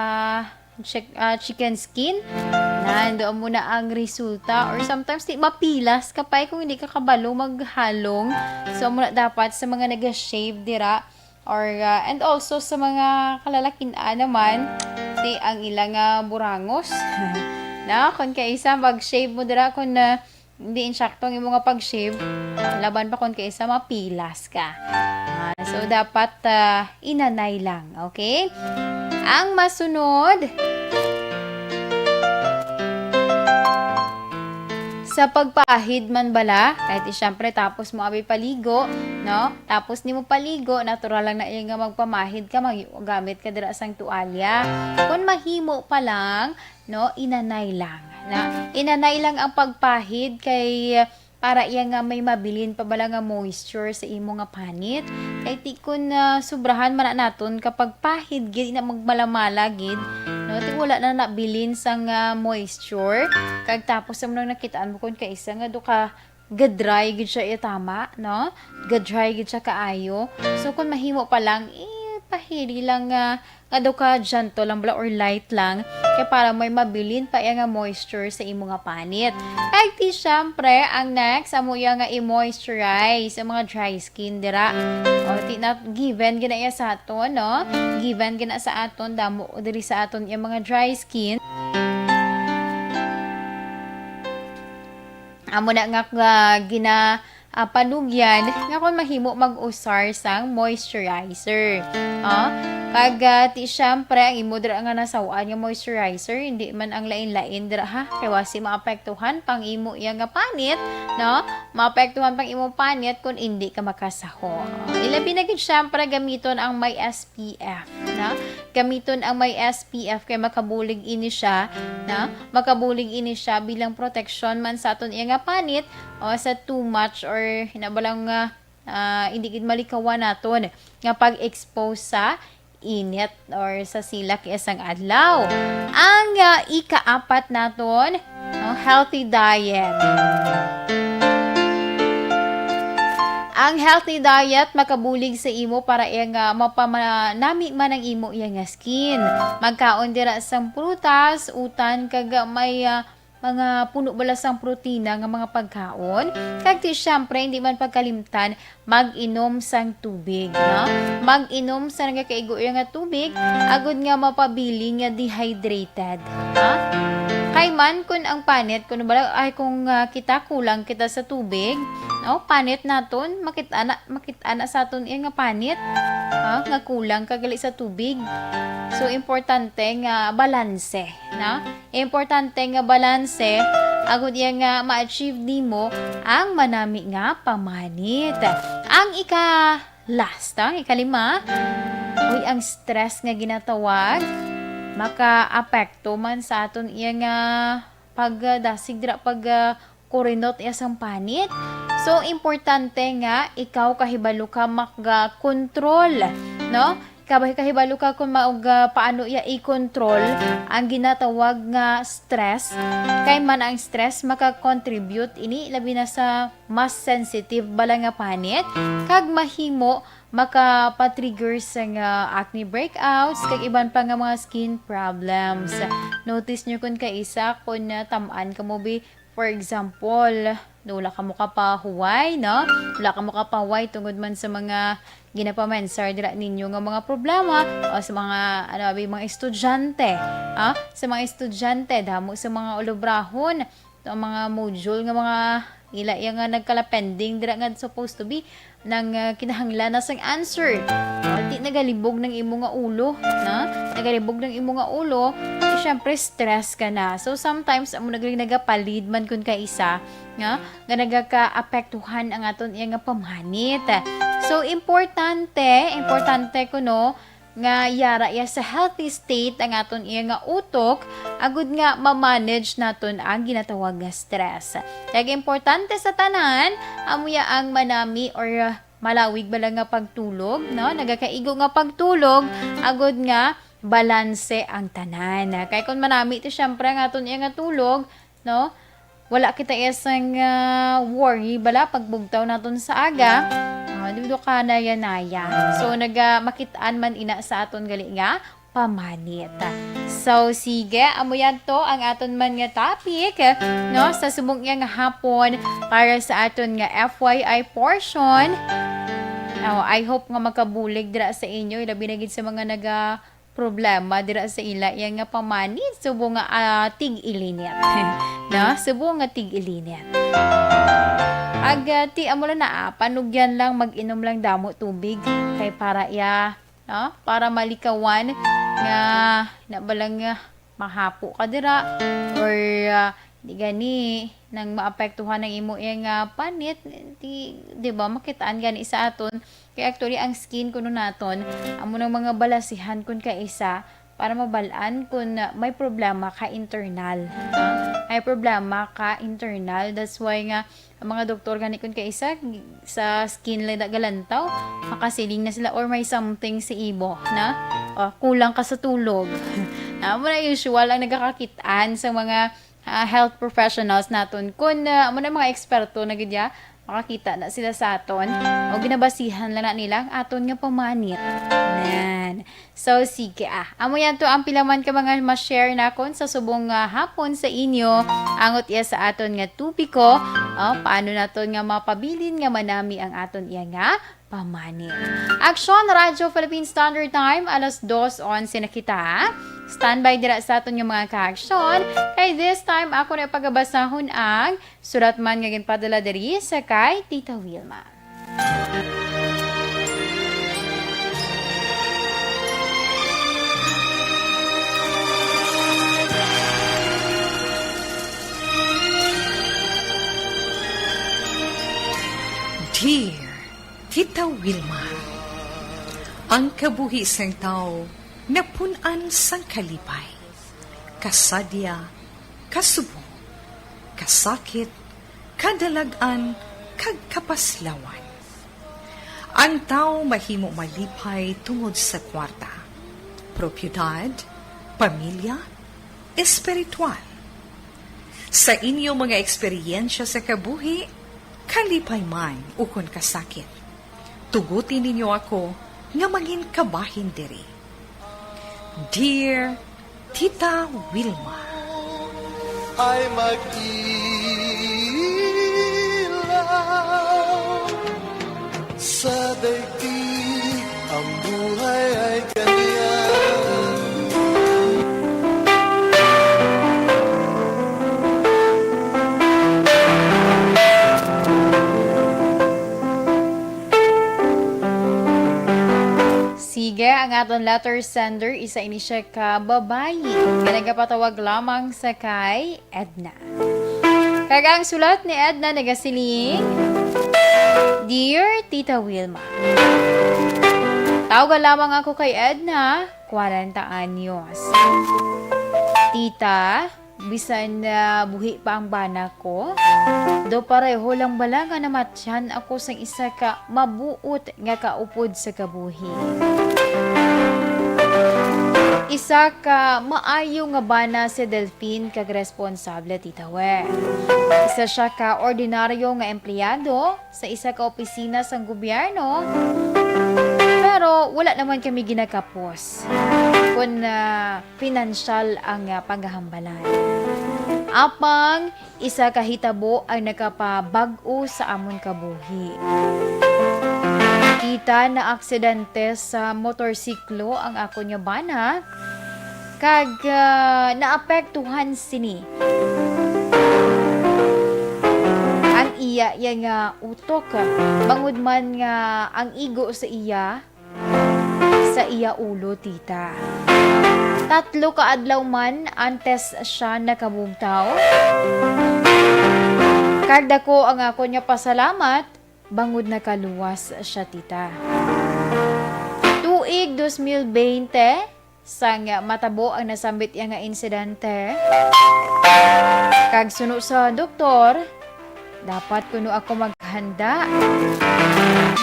chick-, ah, chicken skin. Nando mo na ang resulta. Or sometimes, di mapilas ka pa eh kung hindi ka kabalo maghalong. So, amo na dapat sa mga nag-shave dira. Or, ah, and also sa mga kalalakin-an naman, di ang ilang, ah, burangos. Na, kung kaisa, mag-shave mo dira kung, ah, hindi insakto ang imo nga pag-shave, laban pa kung kaisa, mapilas ka. Ah, so, dapat, ah, inanay lang, okay? Ang masunod, sa pagpahid man bala, kahit, eh, syempre, tapos mo abi paligo, no? Tapos nimo paligo, natural lang na iya nga magpamahid ka, mag-, gamit ka dira sang tuwalya. Kung mahimo pa lang, no, inanay lang. Na, inanay lang ang pagpahid kay, para iya nga may mabilin pa bala nga moisture sa imo nga panit. Kay ti kun, ah, sobrahan man na naton kapag pahid gid, na magmalamala gid, no, ti wala na nabilin sang, ah, moisture. Kag tapos sa mga nakitaan mo kun kaisa nga do ka ga-dry gid siya, iya tama, no? Ga-dry gid siya kaayo. So, kung mahimo pa lang, ipahili lang, ah, nga do ka gentle lang bala or light lang, kay para may mabilin pa iya nga moisture sa imo nga panit. Kag ti, syempre, ang next, amo iya nga i-moisturize ang mga dry skin dira. O, ti na, given gina iya sa aton, no? Given gina sa aton, damo diri sa aton iya mga dry skin. Amo na nga, nga gina, ah, panugyan nga kung mahimo mag-usar sang moisturizer. Ah, kag, ah, ti, syempre, ang imo dira nga nasaw-an nga moisturizer, hindi man ang lain-lain dira, ha? Kay wasi maapektuhan pang imo iya nga panit, no? Maapektuhan pang imo panit kung hindi ka makasaho. Ilabi na gid, syempre, gamiton ang may S P F, na? Gamiton ang may S P F kay makabulig ini siya, na? Makabulig ini siya bilang proteksyon man sa aton iya nga panit o sa too much or hinabalang nga, ah, hindi gid malikawan naton nga pag-expose sa init or sa silak isang adlaw. Ang, ah, ikaapat naton, no, healthy diet. Ang healthy diet makabulig sa imo para iya nga mapamanami man ang imo iya nga skin. Magkaon dira sang prutas, utan, kag may, ah, mga puno bala sang protina nga mga pagkaon. Kag ti, syempre, hindi man pagkalimtan, mag-inom sang tubig, no? Mag-inom sa nagakaigo iya nga tubig, agud nga mapabilin nga dehydrated, no? Kay man kun ang panit, kun bala, ay, kung, ah, kita kulang kita sa tubig, no? Panit naton, makit-ana, makit-ana sa aton iya nga panit, ha? Nga kulang ka gali sa tubig. So, importante nga balanse, no? Importante nga balanse, agud iya nga ma-achieve nimo ang manami nga pamanit. Ang ika-last, ang ikalima, uy, ang stress nga ginatawag, makaapekto man sa aton iya nga pagdasig dira, pag, ah, kurinot iya sang panit. So, importante nga ikaw kahibalo ka maka-control, no? Kabay kahibalo ka kung maog, ah, paano iya i-control ang ginatawag nga stress. Kay man ang stress maka-contribute ini labi na sa mas sensitive bala nga panit, kag mahimo makapatrigger sa nga acne breakouts kag iban pa nga mga skin problems. Notice nyo kun kaisa, kun, ah, tam-an ka mo bi, for example, wala ka mo kapahuway, no? Wala ka mo kapahuway tungod man sa mga ginapamensar dira ninyo nga mga problema o sa mga, ano, abi, mga estudyante, ah? Sa mga estudyante, damo sa mga ulobrahon, ang mga module nga mga ila iya nga nagkala-pending dira nga supposed to be nang, ah, kinahanglan na sang answer. Ti nagalibog ng imo nga ulo, na? Nagalibog ng imo nga ulo, eh, syempre, stress ka na. So, sometimes, amo nagli-, nagapalid man kun kaisa, nga, nga nagakaapektuhan ang aton iya nga pamanit. So, importante, importante kuno nga yara iya sa healthy state ang aton iya nga utok, agud nga ma-manage naton ang ginatawag nga stress. Kag importante sa tanan, amo ya ang manami or, ah, malawig bala nga pagtulog, no? Nagakaigo nga pagtulog, agud nga balanse ang tanan. Kay kun manami ti, syempre, ang aton iya nga tulog, no? Wala kita iya sang, ah, worry bala pagbugtaw naton sa aga. Ah, di ba, ka naya-naya. So, naga-, makit-an man ina sa aton gali nga pamanit. So, sige, amo yan to ang aton man nga topic, no, sa subong iya nga hapon para sa aton nga F Y I portion. Oh, I hope nga makabulig dira sa inyo, ilabi na gid sa mga naga problema dira sa ila iya nga pamanit, subong nga, ah, tig-ilinit. No? Subong nga tig-ilinit. Ag, ah, ti, amo lang na, ah, panugyan lang, mag-inom lang damo tubig kay para iya, no? Para malikawan nga na ba lang, ah, mahapo ka dira or, ah, di gani nang maapektuhan ang imo iya nga panit, di, di ba, makitaan gani sa aton. Kay actually, ang skin kuno naton, amo nang mga balasihan kun kaisa para mabal-an kun may problema ka internal. May problema ka internal. That's why nga ang mga doktor gani kun kaisa sa skin lang nagalantaw, makasiling na sila or may something sa imo na, o, kulang ka sa tulog. Na amo na usual ang nagakakit-an sa mga, ah, health professionals naton. Kun, ah, amo na mga eksperto na gid ya, makakita na sila sa aton. O ginabasihan lang na nila ang aton nga pamanit. Nan. So, sige, ah. Amo yan to ang pila man ka mga ma-share nakon sa subong nga hapon sa inyo. Angot iya sa aton nga topiko. O, paano naton nga mapabilin nga manami ang aton iya nga pamanit? Aksyon, Radyo Philippine Standard Time, alas dos onse na kita. Standby dira sa aton nga mga kaaksyon. Kay this time, ako na pagabasahon ang sulat man nga ginpadala diri sa kay Tita Wilma. Dear Tita Wilma, ang kabuhi sang tawo napun-an sang kalipay, kasadya, kasubong, kasakit, kadalag-an, kag kapaslawan. Ang tawo mahimo malipay tungod sa kwarta, propiedad, pamilya, espiritual. Sa inyo mga eksperyensya sa kabuhi, kalipay man ukon kasakit, tuguti ninyo ako nga mangin kabahin diri. Dear Tita Wilma. Ay mag-ilaw sa daigdig, ang buhay ay ganyan. Sige, ang aton letter sender, isa ini siya ka babayi nga nagapatawag lamang sa kay Edna. Kag ang sulat ni Edna nagasiling, Dear Tita Wilma, tawga lamang ako kay Edna, kwarenta anyos. Tita, bisan, ah, buhi pa ang bana ko, daw pareho lang bala nga namatyan ako sang isa ka mabuot nga kaupod sa kabuhi. Isa ka maayo nga bana si Delfin kag responsable, Tita Wer. Isa siya ka ordinaryo nga empleyado sa isa ka opisina sang gobyerno, pero wala naman kami ginakapos kon, ah, pinansyal ang, ah, paghambalan. Apang isa ka hitabo ang nakapabag-o sa amon kabuhi. Kita na aksidente sa motorsiklo ang akon nga bana, kag, ah, naapektuhan sini ang iya, iya nga utok, bangod man nga ang igo sa iya, sa iya ulo, tita. Tatlo ka adlaw man antes siya nakabugtaw. Kag dako ang akon nga pasalamat, bangod nakaluwas siya, tita. Tuig dos mil bente, sang matabo ang nasambit iya nga insidente. Kag suno sa doktor, dapat kuno ako maghanda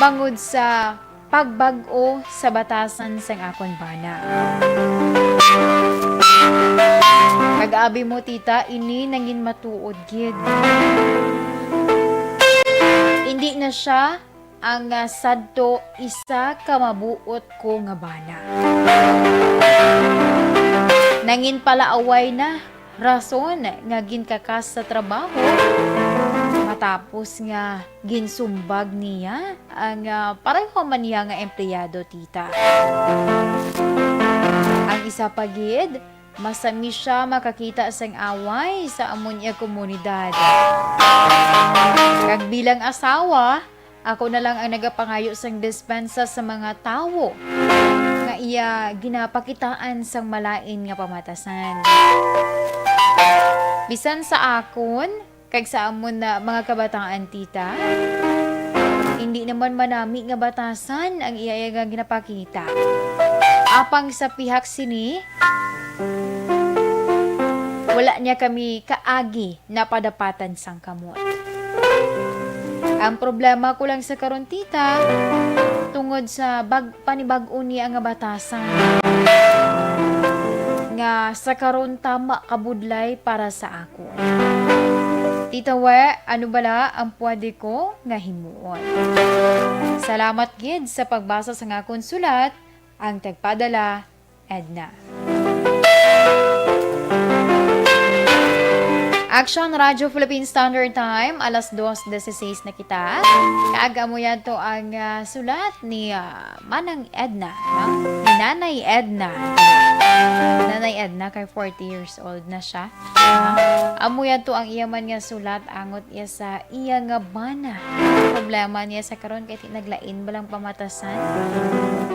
bangod sa pagbag-o sa batasan sang akon bana. Kag abi mo, tita, ini nangin matuod gid. Indi na siya ang, ah, sadto isa ka mabuot ko nga bana. Nangin palaaway na rason nga ginkakas sa trabaho matapos nga ginsumbag niya ang, ah, pareho man niya nga empleyado, tita. Ang isa pa gid, masami siya makakita sang away sa amon iya komunidad. Kag bilang asawa, ako na lang ang nagapangayo sang dispensa sa mga tawo nga iya ginapakitaan sang malain nga pamatasan. Bisan sa akon, kag sa amon na mga kabataan, tita, hindi naman manami nga batasan ang iya nga ginapakita. Apang sa pihak sini, wala niya kami kaagi napadapatan sang kamot. Ang problema ko lang sa karon, tita, tungod sa bag-, panibag-o niya nga batasan nga sa karon tama kabudlay para sa ako. Tita We, ano bala ang pwede ko nga himuon? Salamat gid sa pagbasa sa akon sulat, ang tagpadala, Edna. Action Radio Philippine Standard Time, alas dos dieciséis na kita. Kag amo yadto ang, ah, sulat ni, ah, Manang Edna, no? Ni Nanay Edna. Nanay Edna kay forty years old na siya. Ah, amo yadto ang iya man nga sulat angot iya sa iya nga bana. Problema niya sa karon kay ti naglain ba lang pamatasan?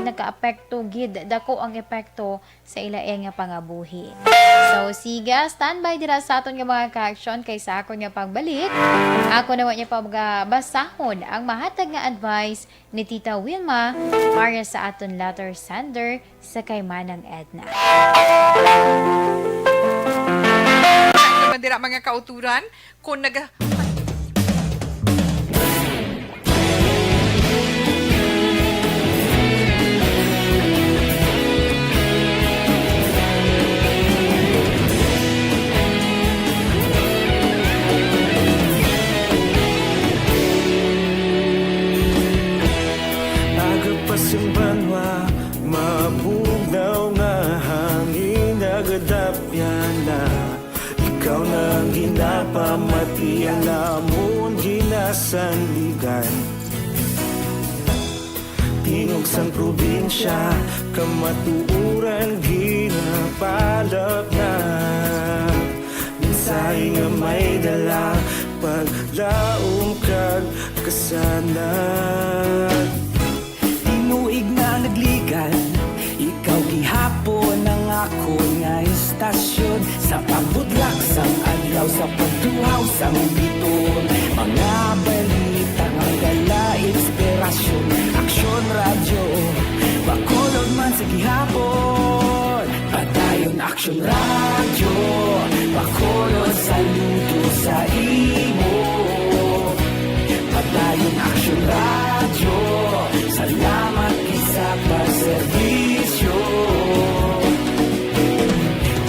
Nagkaapekto gid, dako ang epekto sa ila iya nga pangabuhi. So, siga, standby dira sa aton nga mga ka-action kay sa akon nga pagbalik, ako naman niya pagabasahon ang mahatag nga advice ni Tita Wilma para sa aton letter sender sa kay Manang Edna. Naman dira, mga kauturan, kung nag- Aga pa sing banwa, mabugnaw nga hangin, nagadapyan na. Ikaw na ang ginapamati, ang amon ginasandigan. Tingog sang probinsya, kamatuoran ginapalapnag. Mensahe nga may dala, paglaom kag kasanag. Tinuig na nagligan, ikaw gihapon ang akon nga istasyon. Sa pagbutlak sang adlaw, sa pagtuhaw sang biton, mga balita nga dala inspirasyon. Aksyon Radyo, Bacolod man sa gihapon. Padayon Aksyon Radyo, Bacolod, saludo sa imo. Padayon Aksyon Radyo, salamat gid sa pagserbisyo.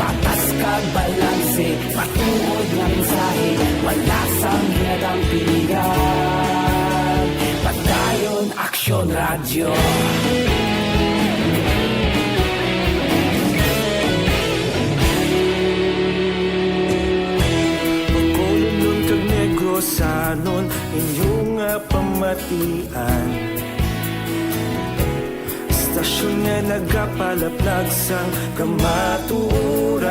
Patas kag balanse, matuod nga mensahe, wala sang ginadampingan. Padayon Aksyon Radyo. Bacolodnon kag Negrosanon, inyo nga pamatian. Istasyon nga nagapalaplag sang kamatuoran.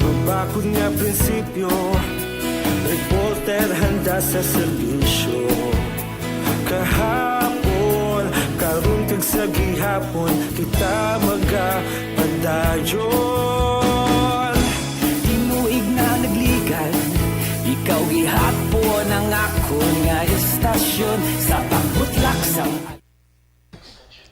Mabakod nga prinsipyo, reporter handa sa serbisyo. Kahapon, karon kag sa gihapon, kita magapadayon. Tinuig na nagligan, ikaw gihapon ang akon nga istasyon sa pagbutlak sang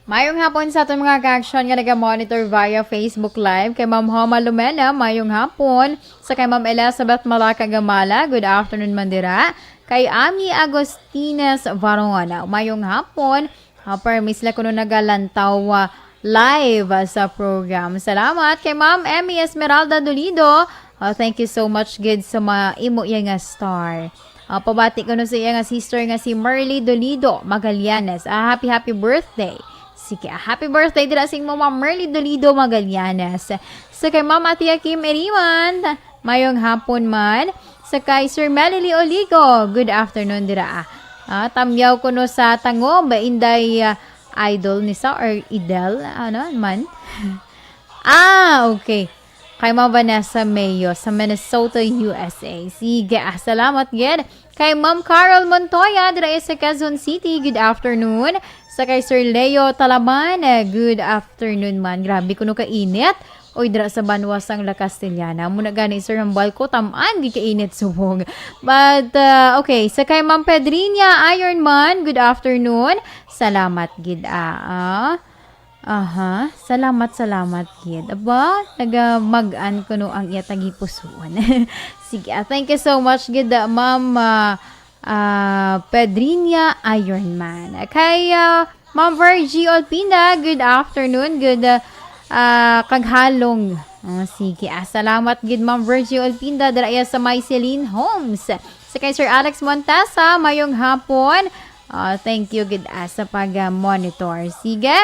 Mayong hapon sa aton mga ka-action nga naga-monitor via Facebook Live. Kay Ma'am Homa Lumena, mayong hapon. Sa kay Ma'am Elizabeth Malaca Gamala, good afternoon man dira. Kay Ami Agustines Varona, mayong hapon. Ah, permi sila kuno nagalantaw, ah, live, ah, sa program. Salamat kay Ma'am Emmy Esmeralda Dolido. Ah, thank you so much gid sa mga imo iya nga star. Ah, pabati ko no sa iya nga sister nga si Merly Dolido Magallanes. Ah, happy, happy birthday. Sige, ah, happy birthday dira sa imo, Ma'am Merly Dolido Magallanes. Sa kay Ma'am Atia Kim Eriman, mayong hapon man. Sa kay Sir Melly Oligo, good afternoon dira. Ah, tamyaw ko no sa Tangob, Inday, ah, Idol ni sa or Idel, ano man. Ah, okay. Kay Ma'am Vanessa Mayo sa Minnesota, U S A. Sige, ah, salamat gid. Kay Ma'am Carol Montoya, dira sa Quezon City, good afternoon. Sa kay Sir Leo Talaban, eh, good afternoon man. Grabe kuno ka init. Oy, dira sa banwa sang La Castellana. Muna gani, Sir, ang balko, tamaan, gid ka init subong. But, uh, okay, sa kay Ma'am Pedrinia Ironman, good afternoon. Salamat gid, ah. Ah. Aha, salamat, salamat gid. Aba, nagamag-an kuno ang iya tagipusoon. Sige, ah, thank you so much gid, ah, Ma'am, ah, ah, Pedrinia Ironman. Kay, ah, Ma'am Virgie Olpinda, good afternoon, good, ah, ah, kaghalong. Ah, sige, ah, salamat gid, Ma'am Virgie Olpinda, dira iya sa may Celine Homes. Sa kay Sir Alex Montesa, mayong hapon. Ah, thank you gid, ah, sa pag-monitor. Sige.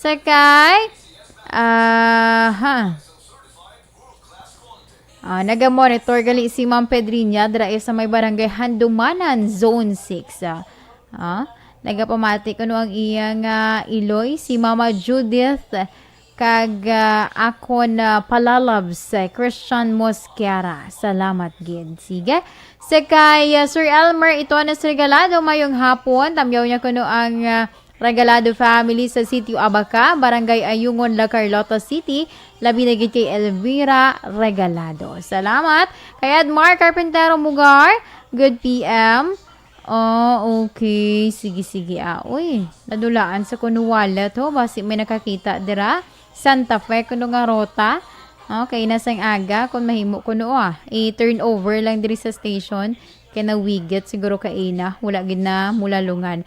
Sa kay, ah, ha. Ah, naga-monitor gali si Ma'am Pedrinia dira sa may barangay Handumanan, Zone six. Ah, ah, nagapamati kuno ang iya nga iloy, si Mama Judith, kag, ah, akon, ah, palalabs, eh, Christian Mosquera. Salamat gid. Sige. Sa kay, ah, Sir Elmer Itones Regalado, mayong hapon. Tamyaw niya kuno ang, ah, Regalado family sa Sitio Abaca, Barangay Ayungon, La Carlota City, labi na gid kay Elvira Regalado. Salamat. Kay Edmar Carpintero Mugar, good P M. Oh, okay. Sige, sige, ah. Uy, nadulaan sa kuno wallet, ho. Basi may nakakita dira. Santa Fe, kuno nga rota. Okay, nasang aga, kung mahimo kuno, ah. I-turn over lang diri sa station. Kay nawigit siguro kaina. Wala gid na mulalungan.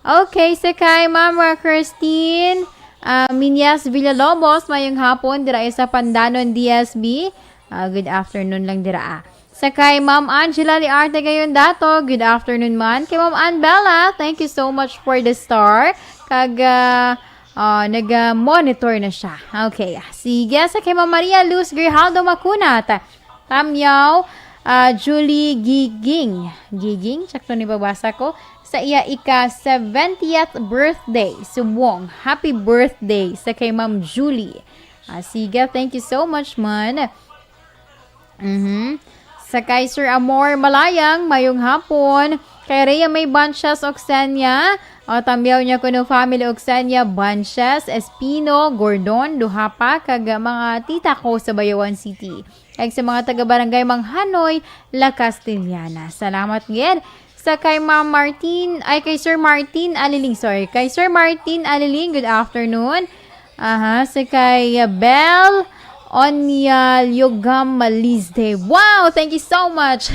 Okay, sa kay Ma'am Christine, ah, Minyas Villalobos, mayong hapon, dira sa Pandanon, D S B. Ah, good afternoon lang dira, ah. Sa kay Ma'am Angela Liarte Gayon Dato, good afternoon man. Kay Ma'am Ann Bella, thank you so much for the star. Kag, ah, ah, nag-monitor na siya. Okay, ah, sige. Sa kay Ma'am Maria Luz Grijaldo Macunat, Tamyaw, ah, Julie Giging. Giging, sakto ni babasa ko. Sa iya ika-seventieth birthday, subong, happy birthday sa kay Ma'am Julie. Ah, sige, thank you so much, man. Mhm. Sa kay Sir Amor Malayang, mayong hapon. Kay Rhea May Banches Oxenia, o, tamyaw niya kuno family Oxenia Banches, Espino, Gordon, duha pa, kag mga tita ko sa Bayawan City. Kag sa mga taga-barangay Manghanoy, La Castellana. Salamat gid. Sa kay Ma'am Martin, ay, kay Sir Martin Aliling, sorry. Kay Sir Martin Aliling, good afternoon. Aha, sa kay, uh, Bel Onya Liogam Malizde. Wow, thank you so much.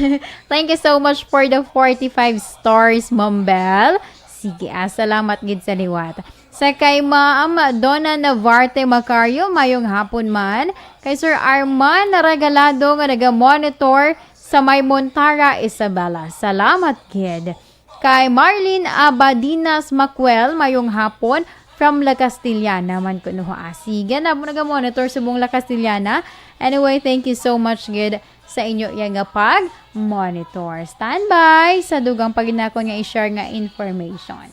Thank you so much for the forty-five stars, Ma'am Bel. Sige, ah, salamat gid sa liwat. Sa kay Ma'am Donna Navarte Macario, mayong hapon man. Kay Sir Arman Regalado nga naga-monitor sa may Montara, Isabela. Salamat gid. Kay Marlene Abadinas Macuel, mayong hapon from La Castellana man kuno ha. Sige, na mo naga-monitor subong La Castellana. Anyway, thank you so much gid sa inyo iya nga pag-monitor. Standby sa dugang pa gid nakon nga i-share nga information.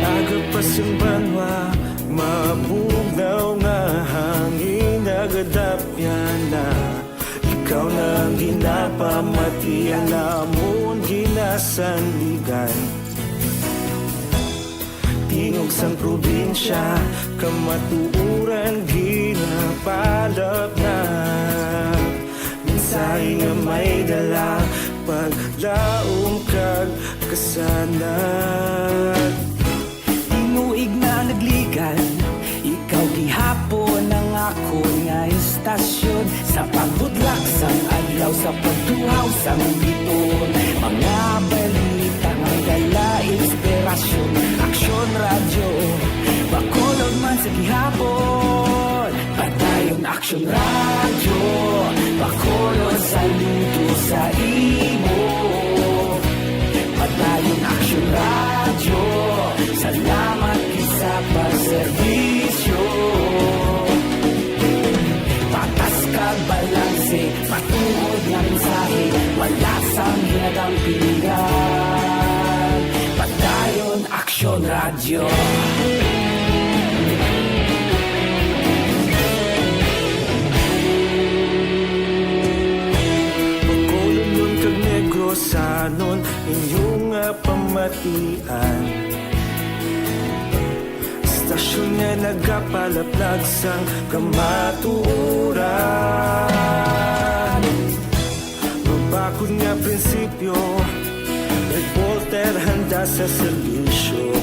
Aga pa sing banwa, mabugnaw nga hangin, nagadapyan na. Ikaw na ang ginapamatian namon ginasandigan. Tingog sang probinsya, kamatuoran ginapalapnag. Mensahe nga may dala, paglaom kag kasanag. Tinuig na nagligad, ikaw gihapon ang akon nga istasyon. Sa pagbudlak sang adlaw, sa pagtuhaw sang bituon, mga balita nga may dala inspirasyon. Aksyon Radyo, Bacolod man sa gihapon. Padayon Aksyon Radyo, Bacolod, saludo sa imo. Padayon Aksyon Radyo, salamat gid sa pagserbisyo. Patas kag balanse, matuod nga mensahe, wala sang ginadampigan. Padayon Aksyon Radyo. Bacolodnon kag Negrosanon, inyo nga pamatian. Istasyon nga nagapalaplag sang kamatuoran. Mabakod nga prinsipyo, reporter handa sa serbisyo.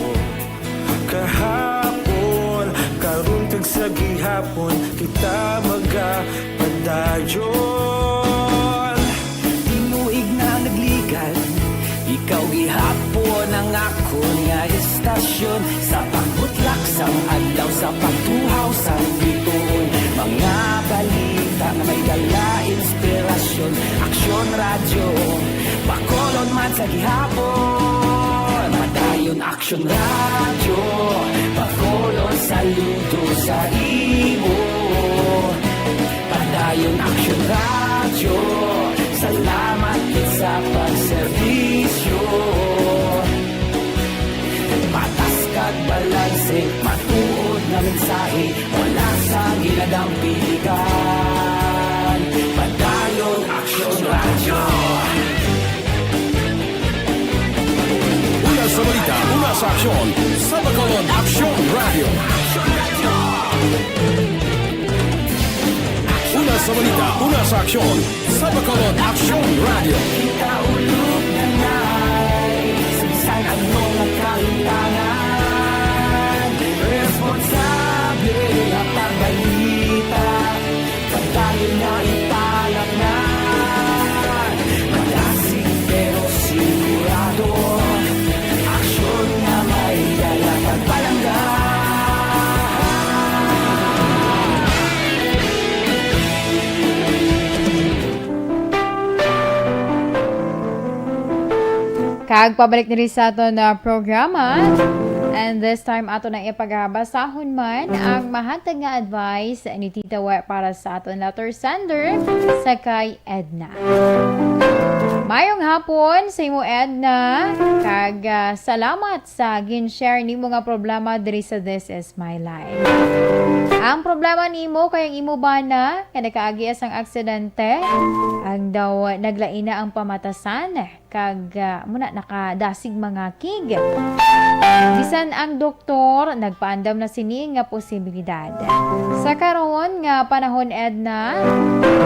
Kahapon, karon kag sa gihapon, kita magapadayon. Tinuig na nagligad, ikaw gihapon ang akon nga istasyon. Sa pagbutlak sang adlaw, sa pagtuhaw sang bituon, mga balita nga may dala inspirasyon. Aksyon Radyo, Bacolod man sa gihapon. Padayon Aksyon Radyo, Bacolod, saludo sa imo. Padayon Aksyon Radyo, salamat gid sa pagserbisyo. Patas kag balanse, matuod nga mensahe, wala sang ginadampigan. Padayon Aksyon Radyo. Una sa balita, una sa aksyon, sa Bacolod Aksyon Radyo. Una sa balita, una sa aksyon, sa Bacolod Aksyon Radyo. Kita ulog na nay, sa bisan ano nga kahimtangan, responsable nga pagbalita. Padayon nga ipalapngan, madasig pero sigurado. Aksyon nga may dala kag palangga. Kag pabalik diri sa aton, ah, programa. And this time, ato na ipagabasahon man ang mahatag nga advice ni Tita We para sa aton letter sender sa kay Edna. Mayong hapon sa imo, Edna, kag, ah, salamat sa gin-share nimo nga problema diri sa This Is My Life. Ang problema nimo kay ang imo bana nga nakaagi sang aksidente, ang daw naglain na ang pamatasan, kag, ah, muna nakadasig mga kig. Bisan ang doktor nagpaandam na sini nga posibilidad. Sa karon nga panahon, Edna,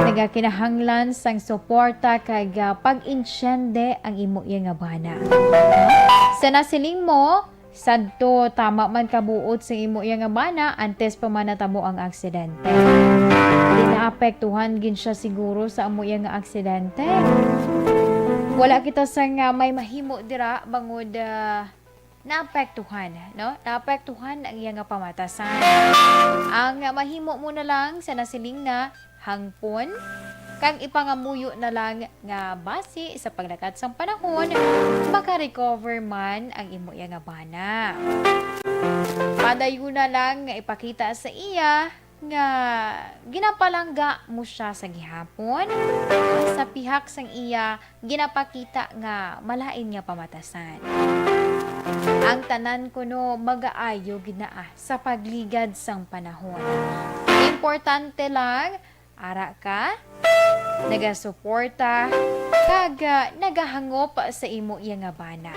nagakinahanglan sang suporta kag, ah, pag-intiende ang imo iya nga bana. Sa nasiling mo, sadto tama man kabuot sa imo iya nga bana antes pa man natabo ang aksidente. Di naapektuhan gid siya siguro sa amo iya nga aksidente. Wala kita sang, ah, may mahimo dira bangod, ah, naapektuhan, no? Naapektuhan ang iya nga pamatasan. Ang mahimo mo na lang sa nasiling na hangpon, kag ipangamuyo na lang nga basi sa paglakat sang panahon, maka-recover man ang imo iya nga bana. Padayon na lang nga ipakita sa iya nga ginapalangga mo siya sa gihapon, sa pihak sang iya ginapakita nga malain nga pamatasan. Ang tanan kuno magaayo gid na, ah, sa pagligad sang panahon. Importante lang, ara ka, nagasuporta, kag, ah, nagahangop sa imo iya nga bana.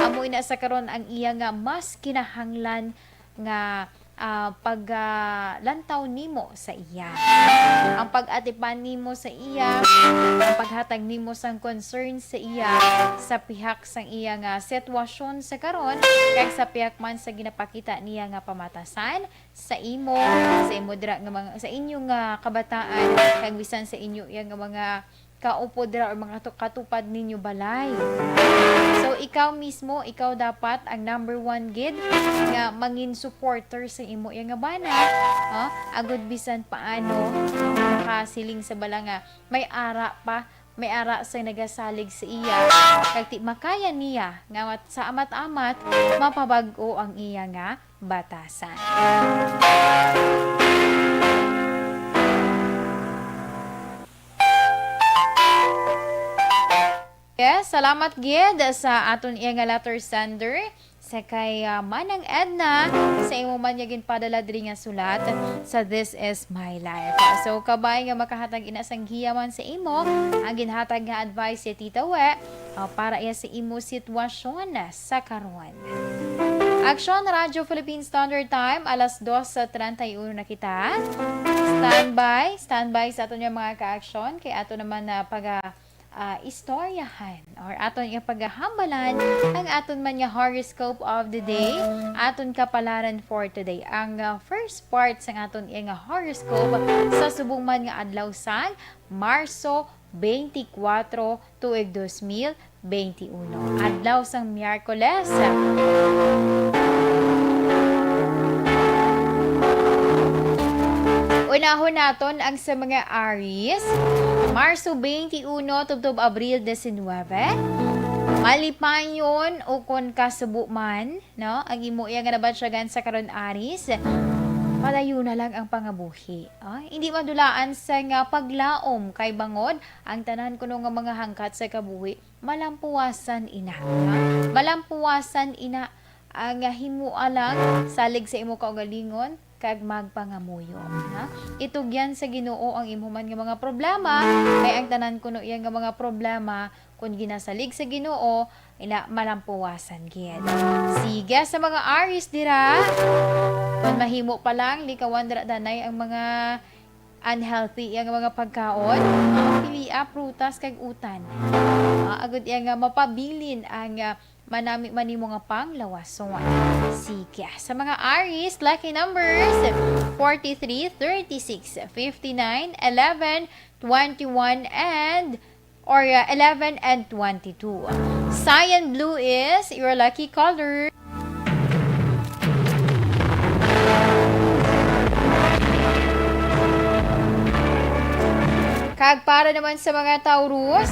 Amo ina sa karon ang iya nga mas kinahanglan nga, ah, pag, ah, lantaw nimo sa iya. Ang pag-atipan nimo sa iya, ang paghatag nimo sang concern sa iya, sa pihak sang iya nga sitwasyon sa karon, kag sa pihak man sa ginapakita niya nga pamatasan sa imo, sa imo dira nga mga, sa inyo nga kabataan, kag bisan sa inyo iya nga mga kaupod dira or mga tu-, katupad ninyo balay. So, ikaw mismo, ikaw dapat ang number one gid nga mangin supporter sa imo iya nga bana. Ha? Agud bisan paano, makasiling sa bala nga may ara pa, may ara sa nagasalig sa iya, kag ti makaya niya nga mat-, sa amat-amat mapabag-o ang iya nga batasan. Yes, salamat gid sa aton iya nga letter sender, sa kay, ah, Manang Edna, sa imo man nga ginpadala diri nga sulat sa This Is My Life. So, kabay nga makahatag ina sang giya man sa imo ang ginhatag nga advice si Tita We, ah, para iya sa imo sitwasyon sa karon. Aksyon, Radyo Philippine Standard Time, alas dos sa treinta y uno na kita. Standby, standby sa aton nga mga ka-aksyon, kay ato naman na pag, ah, istoryahan or aton nga paghahambalan ang aton man nga horoscope of the day, aton kapalaran for today. Ang, ah, first part sang aton nga horoscope sa subong man nga adlaw sang Marso twenty-four, tuig dos mil twenty-uno, adlaw sang Miyerkules. Unahon naton ang sa mga Aries, Marso twenty-uno tubtob Abril diecinuebe. Malipayon ukon kasubo man, no, ang imo iya nga nabatyagan sa karon, Aries. Padayon na lang ang pangabuhi. Ah, hindi madulaan sa nga paglaom kay bangod ang tanan kuno nga mga hangkat sa kabuhi malampuwasan ina, ha? Malampuwasan ina ang himoa lang salig sa imo kaugalingon kag magpangamuyo, ha? Itugyan sa Ginoo ang imo man nga mga problema, kay ang tanan kuno iya nga mga problema, kun ginasalig sa Ginoo, ina malampuwasan gid. Sige, sa mga Aries dira, kun mahimo pa lang, likawan dira danay ang mga unhealthy iya nga mga pagkaon, ah, pilia prutas kag utan. Ah, agud iya nga mapabilin ang, ah, manami man nimo nga panglawason. Sige, sa mga Aries, lucky numbers, forty-three, thirty-six, fifty-nine, eleven, twenty-one, and or, uh, eleven and twenty-two. Cyan blue is your lucky color. Kag para naman sa mga Taurus,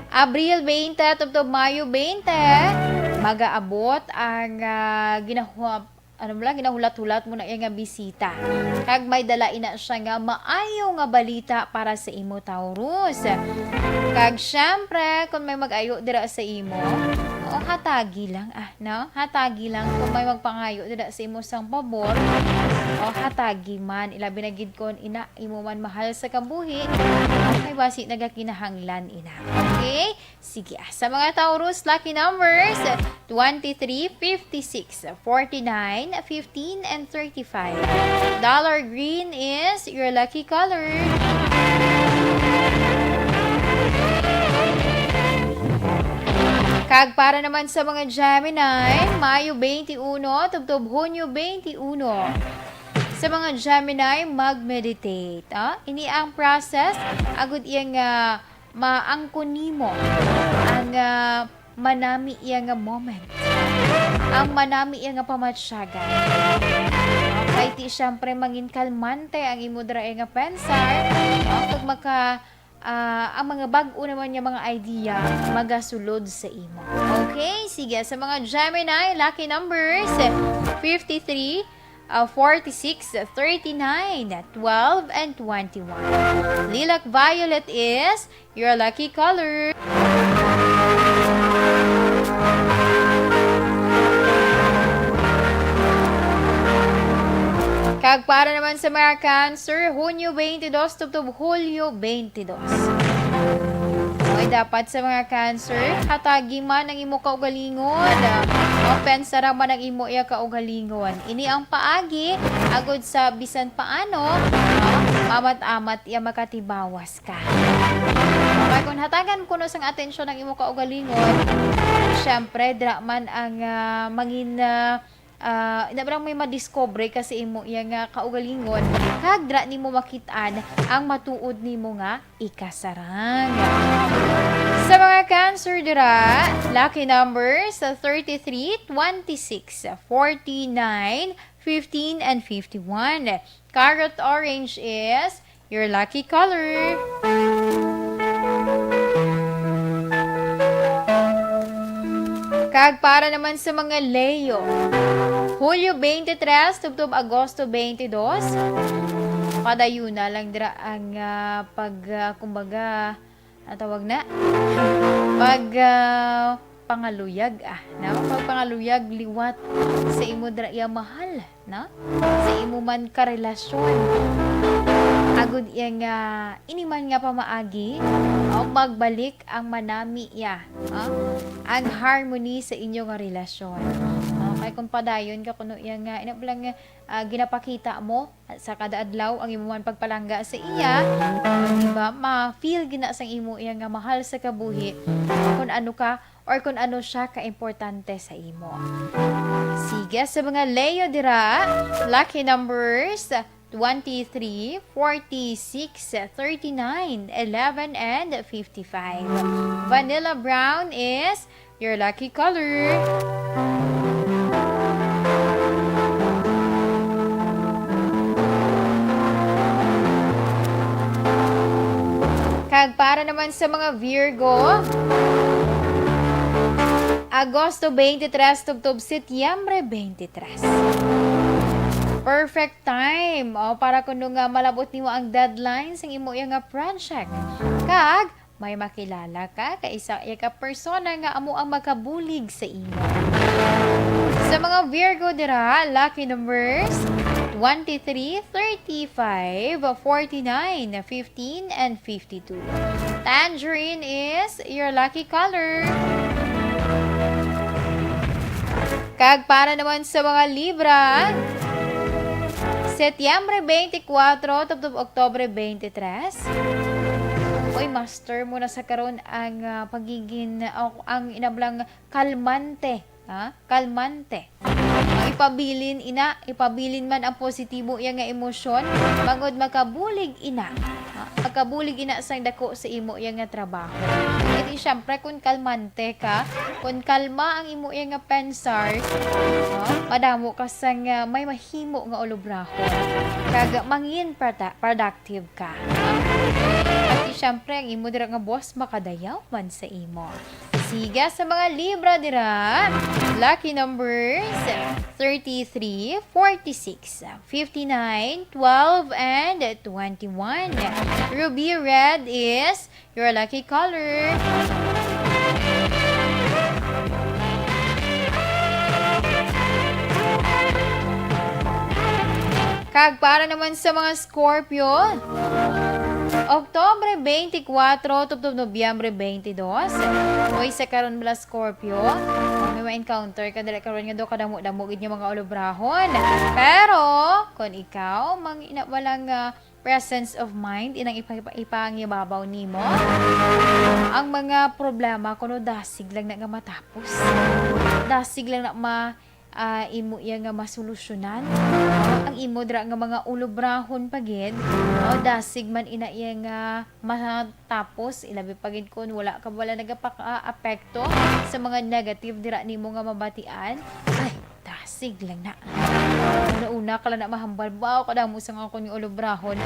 Abril twenty tubtob Mayo twenty, magaabot ang, ah, ginahuwap ano mo lang, ginahulat-hulat mo na iya nga bisita. Kag may dala ina siya nga maayo nga balita para sa imo, Taurus. Kag syempre, kung may mag-ayo dira sa imo, o hatagi lang, ah, no? Hatagi lang kung may magpangayo dira sa imo sang pabor, o hatagi man, ilabi na gid kon ina imo man mahal sa kabuhi, kay basi nagakinahanglan ina. Okay? Sige, ah, sa mga Taurus, lucky numbers, twenty-three, fifty-six, forty-nine, fifteen, and thirty-five. Dollar green is your lucky color. Kag para naman sa mga Gemini, Mayo twenty-one tubtob Hunyo twenty-one. Sa mga Gemini, mag-meditate, ah. Ini ang process, agud iya nga maangkon nimo ang, ah, manami iya nga moment, ang manami iya nga pamatyagan. Kay ti, siyempre, mangin kalmante ang imo dira nga pensar, ah, kag maka-, ah, ang mga bag-o naman nga mga idea magasulod sa imo. Okay, sige. Sa mga Gemini, lucky numbers, fifty-three, uh, forty-six, thirty-nine, twelve, and twenty-one. Lilac violet is your lucky color. Kag para naman sa mga Cancer, Hunyo twenty-two tubtob Hulyo twenty-two. Oy, dapat sa mga Cancer, hatagi man ang imo kaugalingon. O, pensara man ang imo iya kaugalingon. Ini ang paagi, agod sa bisan paano, ah, mamat-amat iya makatibawas ka. Okay, kung hatagan kuno sang atensyon ang imo kaugalingon, syempre, dira man ang, ah, mangin, ah, ah, ina ba lang may madiscover ka sa imo iya nga kaugalingon, kag dira nimo makit-an ang matuod nimo nga ikasarang. Sa mga Cancer dira, lucky numbers, thirty-three, twenty-six, forty-nine, fifteen, and fifty-one. Carrot orange is your lucky color. Kag para naman sa mga Leo, Hulyo twenty-three tubtob Agosto twenty-two, padayuna lang dira ang, ah, pag, ah, kumbaga, ang tawag na? Pag, ah, pangaluyag, ah, no? Pagpangaluyag liwat sa imo dira iya mahal, no? Sa imo man karelasyon. Agod iya nga, ini man nga pamaagi, o magbalik ang manami iya, ah, ang harmony sa inyo nga relasyon. Okay, kung padayon ka kuno iya nga, ina ba lang nga, ah, ginapakita mo sa kada adlaw ang imo man pagpalangga sa iya, di ba? Ma-feel gina sang imo iya nga mahal sa kabuhi kung ano ka or kung ano siya ka importante sa imo. Sige, sa mga Leo dira, lucky numbers, twenty-three, forty-six, thirty-nine, eleven, and fifty-five. Vanilla brown is your lucky color. Kag para naman sa mga Virgo, Agosto twenty-three tubtob Setyembre twenty-three. Perfect time, o, para kuno nga malabot nimo ang deadline sang imo iya nga project. Kag may makilala ka ka isa iya ka persona nga amo ang makabulig sa imo. Sa mga Virgo dira, lucky numbers, twenty-three, thirty-five, forty-nine, fifteen, and fifty-two. Tangerine is your lucky color. Kag para naman sa mga Libra, Setyembre twenty-four tubtob Oktobre twenty-three. Uy, master mo na sa karon ang, ah, pagigin, ah, ang ina ba lang kalmante, ha? Kalmante. Ang ipabilin ina, ipabilin man ang positibo iya nga emosyon, bangod makabulig ina. Ha? Makabulig ina sang dako sa imo iya nga trabaho. E di, syempre, kung kalmante ka, kung kalma ang imo iya nga pensar, ha? Madamo ka sang, ah, may mahimo nga ulobrahon. Kag mangin prota-, productive ka. At di, syempre, ang imo dira nga boss makadayaw man sa imo. Sige, sa mga Libra dira, lucky numbers, thirty-three, forty-six, fifty-nine, twelve, and twenty-one. Ruby red is your lucky color. Kag para naman sa mga Scorpio, Oktobre twenty-four tubtob Nobyembre twenty-two. Uy, sa karon bala, Scorpio, may ma-encounter ka dali karon nga daw kadamo-damo gid nga mga ulobrahon. Pero kung ikaw, mang ina, walang, ah, presence of mind inang ipa-, ipa-, ipangibabaw nimo, ang mga problema kuno dasig lang na nga matapos. Dasig lang na ma-, ah, imo iya nga masolusyonan. Ang imo dira nga mga ulobrahon pa gid, o dasig man ina iya nga matapos, ilabi pa gid kun wala ka, wala nagapaka-apekto sa mga negative dira nimo nga mabatian. Ay, dasig lang na. Una-una ka lang na mahambal, "Baw, kadamo sa nga akon nga ulobrahon."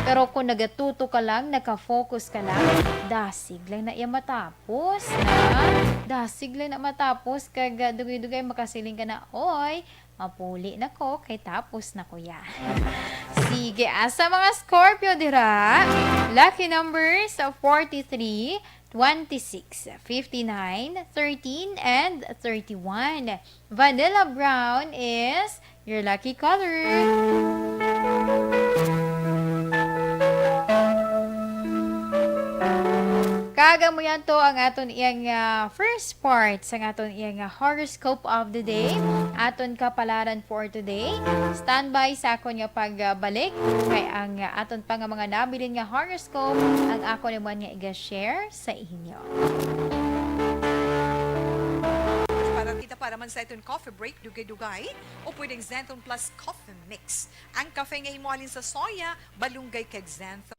Pero kung nagatuto ka lang, naka-focus ka lang, dasig lang na iya matapos, na. Dasig lang na matapos, kag, ah, dugay-dugay makasiling ka na, "Oy, mapuli na ko, kay tapos na ko ya." Sige, ah, sa mga Scorpio dira, lucky numbers, ah, forty-three, twenty-six, fifty-nine, thirteen, and thirty-one. Vanilla brown is your lucky color. Kag amo yan to ang aton iyang, ah, first part sa aton iyang, ah, horoscope of the day. Aton kapalaran for today. Standby sa akon nga pagbalik kay ang, ah, aton pa nga mga nabilin nga horoscope ang ako naman nga iga-share sa inyo. Para kita para man sa iton coffee break, dugay-dugay, o pwedeng Zenton Plus Coffee Mix. Ang kafe nga himo halin sa soya, malunggay kag Zenton.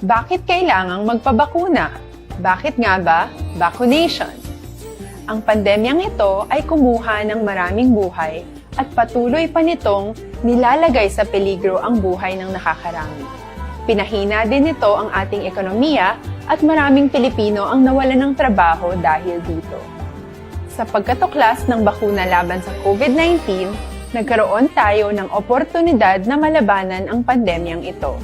Bakit kailangang magpabakuna? Bakit nga ba vaccination? Ang pandemyang ito ay kumuha ng maraming buhay at patuloy pa nitong nilalagay sa peligro ang buhay ng nakakarami. Pinahina din nito ang ating ekonomiya at maraming Pilipino ang nawalan ng trabaho dahil dito. Sa pagkatuklas ng bakuna laban sa COVID nineteen, nagkaroon tayo ng oportunidad na malabanan ang pandemyang ito.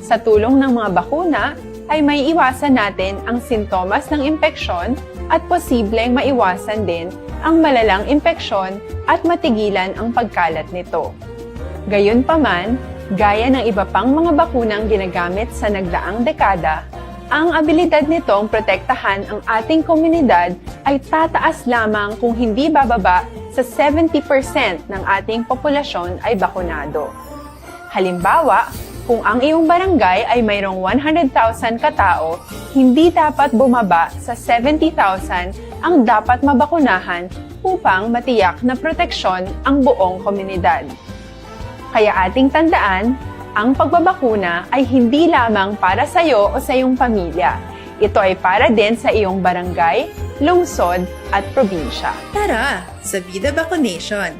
Sa tulong ng mga bakuna, ay maiiwasan natin ang sintomas ng impeksyon at posibleng maiwasan din ang malalang impeksyon at matigilan ang pagkalat nito. Gayunpaman, gaya ng iba pang mga bakunang ginagamit sa nagdaang dekada, ang abilidad nitong protektahan ang ating komunidad ay tataas lamang kung hindi bababa sa seventy percent ng ating populasyon ay bakunado. Halimbawa, kung ang iyong barangay ay mayroong one hundred thousand katao, hindi dapat bumaba sa seventy thousand ang dapat mabakunahan upang matiyak na proteksyon ang buong komunidad. Kaya ating tandaan, ang pagbabakuna ay hindi lamang para sa iyo o sa iyong pamilya. Ito ay para din sa iyong barangay, lungsod, at probinsya. Tara, sa Vida Vaccination!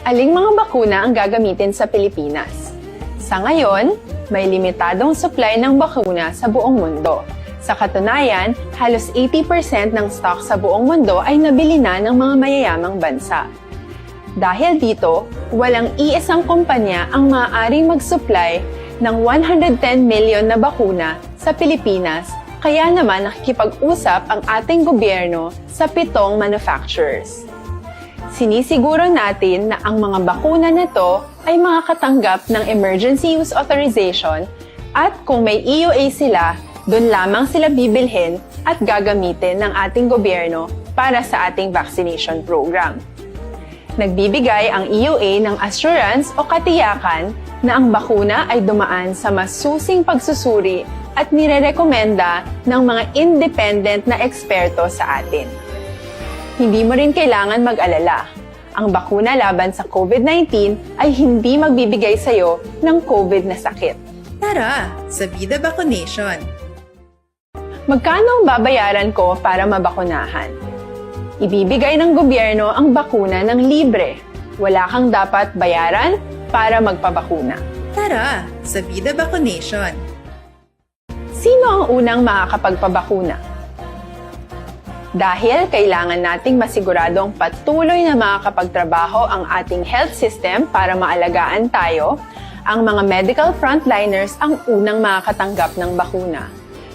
Aling mga bakuna ang gagamitin sa Pilipinas? Sa ngayon, may limitadong supply ng bakuna sa buong mundo. Sa katunayan, halos eighty percent ng stock sa buong mundo ay nabili na ng mga mayayamang bansa. Dahil dito, walang iisang kumpanya ang maaaring mag-supply ng one hundred ten million na bakuna sa Pilipinas, kaya naman nakikipag-usap ang ating gobyerno sa pitong manufacturers. Sinisiguro natin na ang mga bakuna na to ay makakatanggap ng emergency use authorization at kung may E U A sila, doon lamang sila bibilhin at gagamitin ng ating gobyerno para sa ating vaccination program. Nagbibigay ang E U A ng assurance o katiyakan na ang bakuna ay dumaan sa masusing pagsusuri at nirerekomenda ng mga independent na eksperto sa atin. Hindi mo rin kailangan mag-alala. Ang bakuna laban sa COVID nineteen ay hindi magbibigay sa iyo ng COVID na sakit. Tara, sa Vida Vaccination! Magkano ang babayaran ko para mabakunahan? Ibibigay ng gobyerno ang bakuna ng libre. Wala kang dapat bayaran para magpabakuna. Tara, sa Vida Vaccination! Sino ang unang makakapagpabakuna? Dahil kailangan nating masiguradong patuloy na makakapagtrabaho ang ating health system para maalagaan tayo, ang mga medical frontliners ang unang makakatanggap ng bakuna.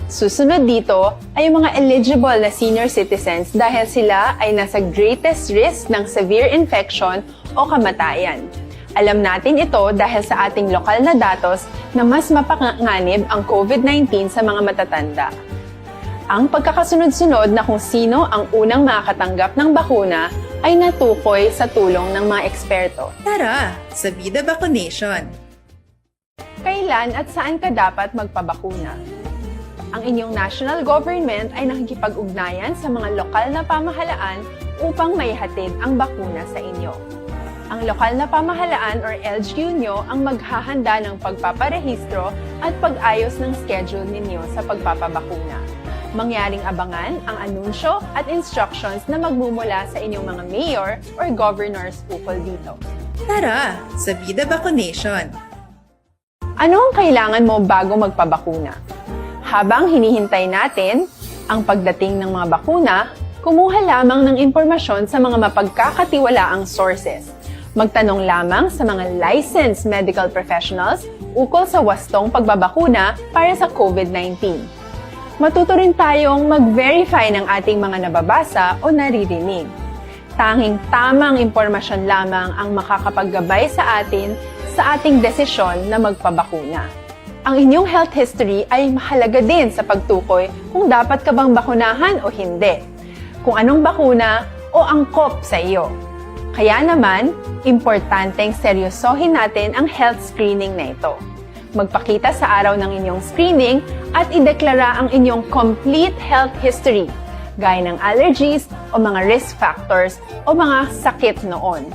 Susunod dito ay ang mga eligible na senior citizens dahil sila ay nasa greatest risk ng severe infection o kamatayan. Alam natin ito dahil sa ating lokal na datos na mas mapanganib ang COVID nineteen sa mga matatanda. Ang pagkakasunod-sunod na kung sino ang unang makakatanggap ng bakuna ay natukoy sa tulong ng mga eksperto. Tara, sa Vida Vaccination! Kailan at saan ka dapat magpabakuna? Ang inyong national government ay nakikipag-ugnayan sa mga lokal na pamahalaan upang maihatid ang bakuna sa inyo. Ang lokal na pamahalaan or L G U nyo ang maghahanda ng pagpaparehistro at pag-ayos ng schedule ninyo sa pagpapabakuna. Mangyaring abangan ang anunsyo at instructions na magmumula sa inyong mga mayor or governors ukol dito. Tara, sa Vida Vaccination! Ano ang kailangan mo bago magpabakuna? Habang hinihintay natin ang pagdating ng mga bakuna, kumuha lamang ng impormasyon sa mga mapagkakatiwalaang sources. Magtanong lamang sa mga licensed medical professionals ukol sa wastong pagbabakuna para sa COVID nineteen. Matuto rin tayong mag-verify ng ating mga nababasa o naririnig. Tanging tamang impormasyon lamang ang makakapaggabay sa atin sa ating desisyon na magpabakuna. Ang inyong health history ay mahalaga din sa pagtukoy kung dapat ka bang bakunahan o hindi, kung anong bakuna o angkop sa iyo. Kaya naman, importanteng seryosohin natin ang health screening na ito. Magpakita sa araw ng inyong screening at ideklara ang inyong complete health history, gaya ng allergies o mga risk factors o mga sakit noon.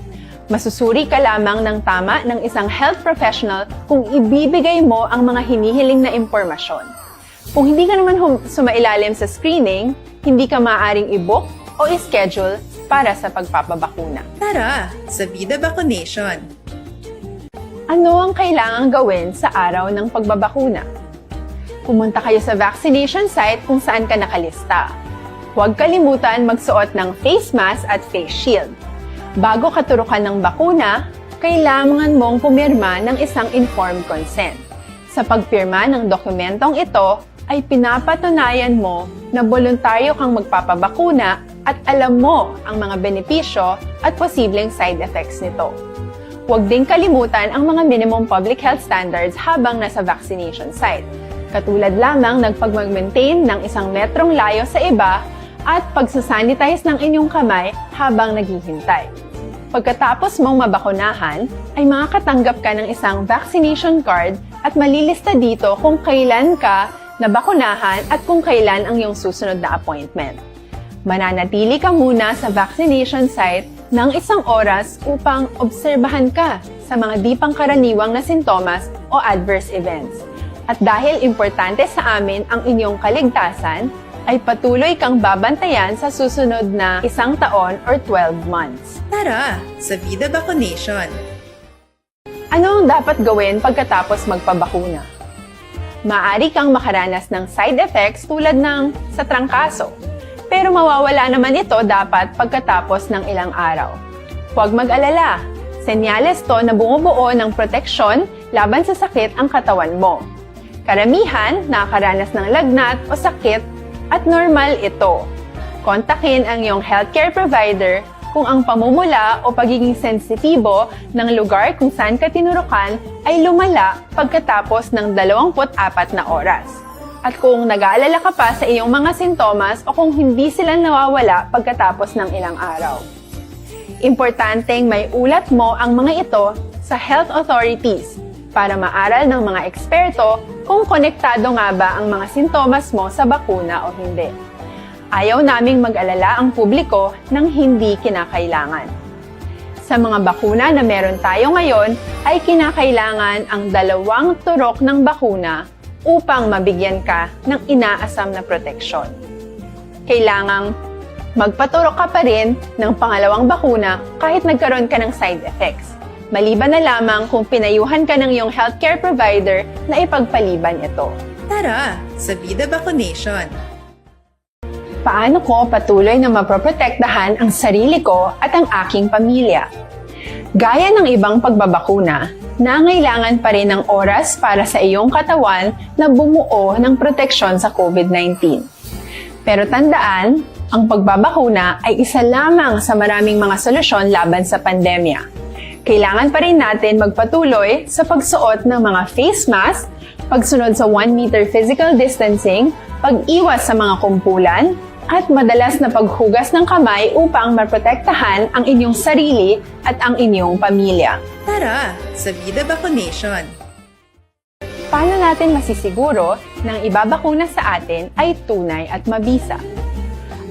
Masusuri ka lamang ng tama ng isang health professional kung ibibigay mo ang mga hinihiling na impormasyon. Kung hindi ka naman hum- sumailalim sa screening, hindi ka maaaring i-book o i-schedule para sa pagpapabakuna. Tara sa Vida Vaccination! Ano ang kailangang gawin sa araw ng pagbabakuna? Pumunta kayo sa vaccination site kung saan ka nakalista. Huwag kalimutan magsuot ng face mask at face shield. Bago katurukan ng bakuna, kailangan mong pumirma ng isang informed consent. Sa pagpirma ng dokumentong ito, ay pinapatunayan mo na boluntaryo kang magpapabakuna at alam mo ang mga benepisyo at posibleng side effects nito. Huwag ding kalimutan ang mga minimum public health standards habang nasa vaccination site, katulad lamang ng pagmag-maintain ng isang metrong layo sa iba at pagsasanitize ng inyong kamay habang naghihintay. Pagkatapos mong mabakunahan, ay makakatanggap ka ng isang vaccination card at malilista dito kung kailan ka nabakunahan at kung kailan ang iyong susunod na appointment. Mananatili ka muna sa vaccination site ng isang oras upang obserbahan ka sa mga di pangkaraniwang na sintomas o adverse events. At dahil importante sa amin ang inyong kaligtasan, ay patuloy kang babantayan sa susunod na isang taon or twelve months. Tara sa Vida Vaccination! Ano ang dapat gawin pagkatapos magpabakuna? Maaari kang makaranas ng side effects tulad ng sa trangkaso, pero mawawala naman ito dapat pagkatapos ng ilang araw. Huwag mag-alala, senyales to na bumubuo ng proteksyon laban sa sakit ang katawan mo. Karamihan nakakaranas ng lagnat o sakit at normal ito. Kontakin ang iyong healthcare provider kung ang pamumula o pagiging sensitibo ng lugar kung saan ka tinurukan ay lumala pagkatapos ng dalawampu't apat na oras. At kung nag-aalala ka pa sa iyong mga sintomas o kung hindi sila nawawala pagkatapos ng ilang araw. Importanteng maiulat mo ang mga ito sa health authorities para maaral ng mga eksperto kung konektado nga ba ang mga sintomas mo sa bakuna o hindi. Ayaw naming mag-alala ang publiko ng hindi kinakailangan. Sa mga bakuna na meron tayo ngayon, ay kinakailangan ang dalawang turok ng bakuna upang mabigyan ka ng inaasam na proteksyon. Kailangang magpaturok ka pa rin ng pangalawang bakuna kahit nagkaroon ka ng side effects, maliban na lamang kung pinayuhan ka ng iyong healthcare provider na ipagpaliban ito. Tara sa Vida Vaccination! Paano ko patuloy na mapoprotektahan ang sarili ko at ang aking pamilya? Gaya ng ibang pagbabakuna, nangailangan pa rin ng oras para sa iyong katawan na bumuo ng proteksyon sa COVID nineteen. Pero tandaan, ang pagbabakuna ay isa lamang sa maraming mga solusyon laban sa pandemya. Kailangan pa rin natin magpatuloy sa pagsuot ng mga face mask, pagsunod sa one meter physical distancing, pag-iwas sa mga kumpulan, at madalas na paghugas ng kamay upang maprotektahan ang inyong sarili at ang inyong pamilya. Tara sa Vida Vaccination! Paano natin masisiguro na ang ibabakuna sa atin ay tunay at mabisa?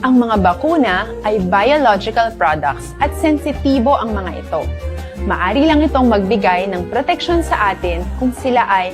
Ang mga bakuna ay biological products at sensitibo ang mga ito. Maari lang itong magbigay ng proteksyon sa atin kung sila ay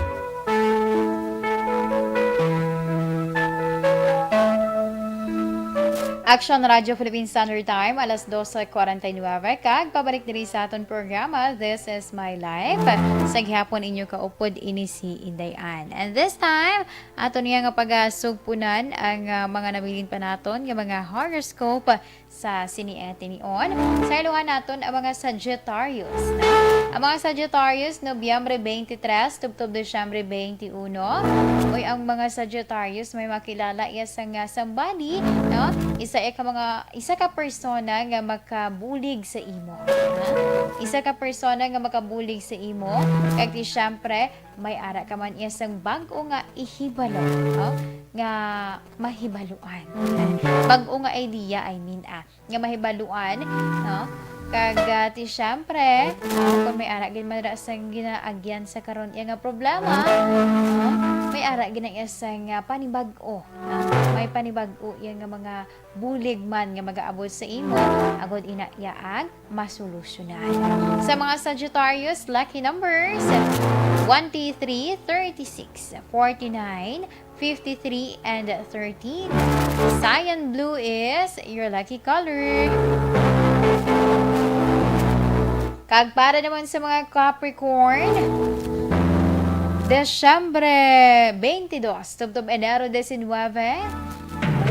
Action Radio Philippine Standard Time, alas dose cuarenta y nueve, kag pabalik diri sa aton programa, This is My Life. Sa gihapon, inyo kaupod ini si Inday Ann. And this time, ato niya nga pagasugpunan ang, ah, mga nabilin pa naton nga mga horoscope sa sini, eh, tinion. Sa iluhan naton ang mga Sagittarius, no? Ang mga Sagittarius, Nobyembre twenty-three, tubtob Disyembre twenty-one. Uy, ang mga Sagittarius may makilala iya sa nga somebody, no? Isa Sa iya ka mga, isa ka persona nga makabulig sa imo. Ha? Isa ka persona nga makabulig sa imo. Kag ti, syempre, may ara ka man iya sang bag-o nga ihibalo, no? Nga mahibaluan. Bag-o nga idea, I mean, ah, nga mahibaluan, no? Kag, ah, ti, syempre, ah, kung may ara gid man ra sang ginaagyan sa karon iya nga problema, no? May ara gid na iya sang, ah, panibag-o, no? May panibag-o iya nga mga bulig man nga magaabot sa imo, agod ina iya ang masolusyonan. Sa mga Sagittarius, lucky numbers, twenty-three, thirty-six, forty-nine, fifty-three, and thirteen. Cyan blue is your lucky color. Kag para naman sa mga Capricorn, Desyembre twenty-two, tubtob Enero diecinueve,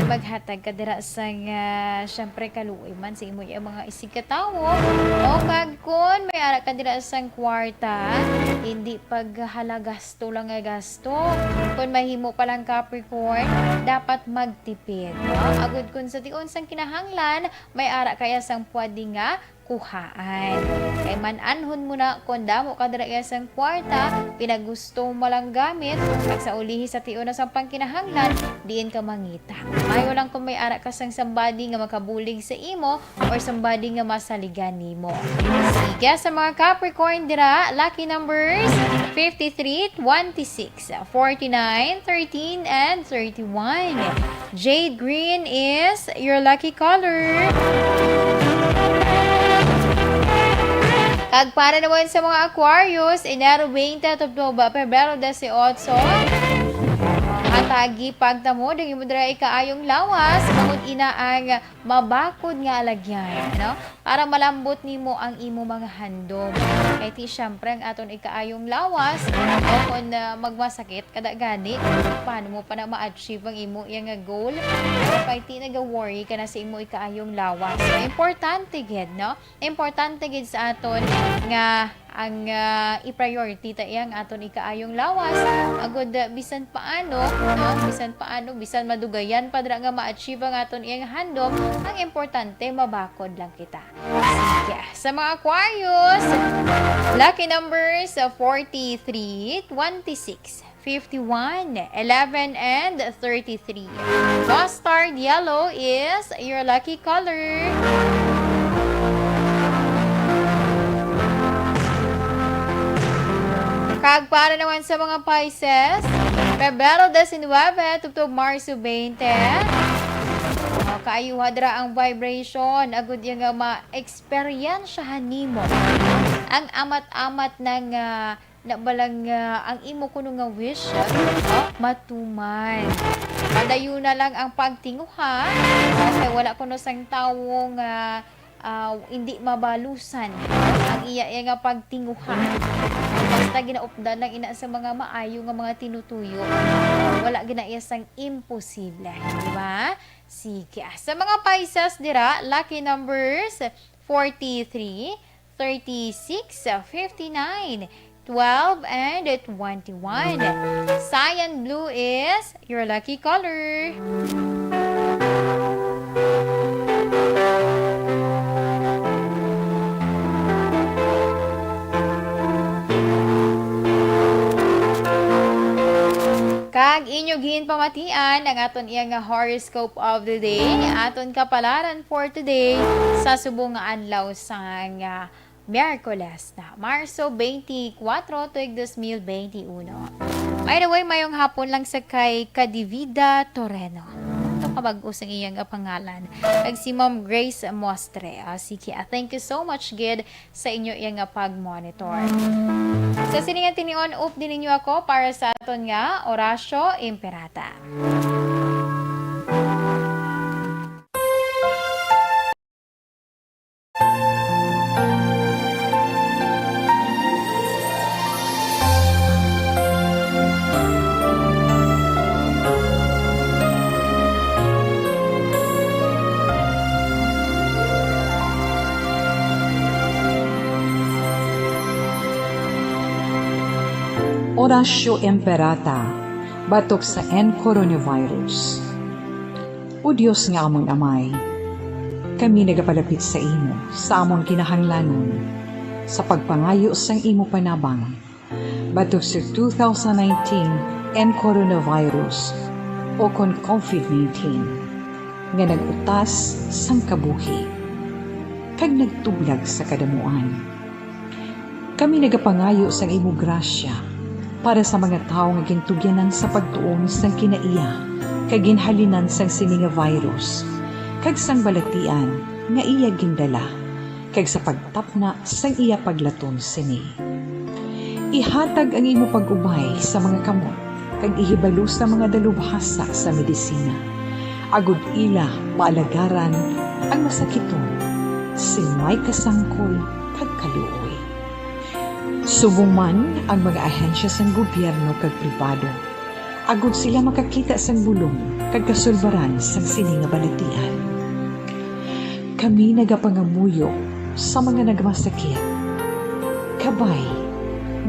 maghatag ka dira sang, ah, syempre, kaluoy man sa imo ang mga isigkatawo. O kag kun may ara ka dira sang kwarta, hindi paghalagas gasto lang nga gasto. Kon mahimo pa lang, Capricorn, dapat magtipid, no? Agud kon sa tion sang kinahanglan, may ara kaya sang pwede nga kuhaan. Kay man-anhon mo na kon damo ka dira iya sang kwarta, pinagusto mo lang gamit, pag sa ulihi sa tion na sang pangkinahanglan, diin ka mangita. Maayo lang kung may ara ka sang somebody nga makabulig sa imo, or somebody nga masaligan nimo. Sige, sa mga Capricorn dira, lucky numbers fifty-three, twenty-six, forty-nine, thirteen, and thirty-one. Jade green is your lucky color. Kag para naman sa mga Aquarius, Enero twenty tubtob Pebrero dieciocho, atagi pagtamod ang imo dira ikaayong lawas, bangod ina ang mabakod nga alagyan, no? Para malambot nimo ang imo mga handom. Kay ti, syempre, ang aton ikaayong lawas, o kon, ah, magmasakit kada gani, paano mo pa na ma-achieve ang imo iya nga goal? Kay ti, naga-worry ka na sa imo ikaayong lawas. So, importante gid, no? Importante gid sa aton nga ang, ah, i-priority ta iya ang aton ikaayong lawas. Agud, ah, bisan paano, no? Bisan paano, bisan madugayan pa dira nga ma-achieve ang aton iyang handom, ang importante, mabakod lang kita. Sige. Sa mga Aquarius, lucky numbers, ah, forty-three, twenty-six, fifty-one, eleven, and thirty-three. Mustard yellow is your lucky color. Kag para naman sa mga Pisces, Pebrero diecinueve tubtob Marso twenty. O, kaayuha dira ang vibration, agud iya nga ma-experiensyahan nimo ang amat-amat na nga na balang, ah, ang imo kuno nga wish, ah, matuman. Padayon na lang ang pagtinguha, ah, kay wala kuno sang tawo nga, ah, hindi mabalusan ang iya, iya nga pagtinguha. Basta ginaupdan lang ina sa mga maayo nga mga tinutuyo, wala gina iya sang imposible, di ba? Sige. Sa mga Pisces dira, lucky numbers, forty-three, thirty-six, fifty-nine, twelve, and twenty-one. Cyan blue is your lucky color. Kag inyo ginpamatian ang aton iya nga horoscope of the day, aton kapalaran for today sa subong nga adlaw sang, ah, Miyerkules na, Marso twenty-four, tuig dos mil twenty-one. By the way, mayong hapon lang sa kay Kadivida Toreno. Ito kabag-o sang iyang pangalan. Kag si Ma'am Grace Mostre. Ah, sige, ah, thank you so much gid sa inyo iya nga pag-monitor. Sa sini nga tinion, updi ninyo ako para sa aton nga Orasyo Imperata. Orasyo Imperata, batok sa N coronavirus. O Dios nga amon Amay, kami nagapalapit sa imo sa amon kinahanglanon sa pagpangayo sang imo panabang batok sa two thousand nineteen and coronavirus, o kon covid nineteen, nga nag-utas sang kabuhi kag nagtublag sa kadamuan. Kami nagapangayo sang imo grasya para sa mga tawo nga gintugyanan sa pagtuon sang kinaiya kag ginhalinan sang sini nga virus, kag sang balatian nga iya gindala, kag sa pagtapna sang iya paglaton sini. Ihatag ang imo pag-ubay sa mga kamot kag ihibalo sa mga dalubhasa sa medisina, agod ila maalagaran ang masakiton sing may kasangkol kag kaluoy. Subong man ang mga ahensya sang gobyerno kag pribado, agod sila makakita sang bulong kag kasulbaran sang sini nga balatian. Kami nagapangamuyo sa mga nagmasakit, kabay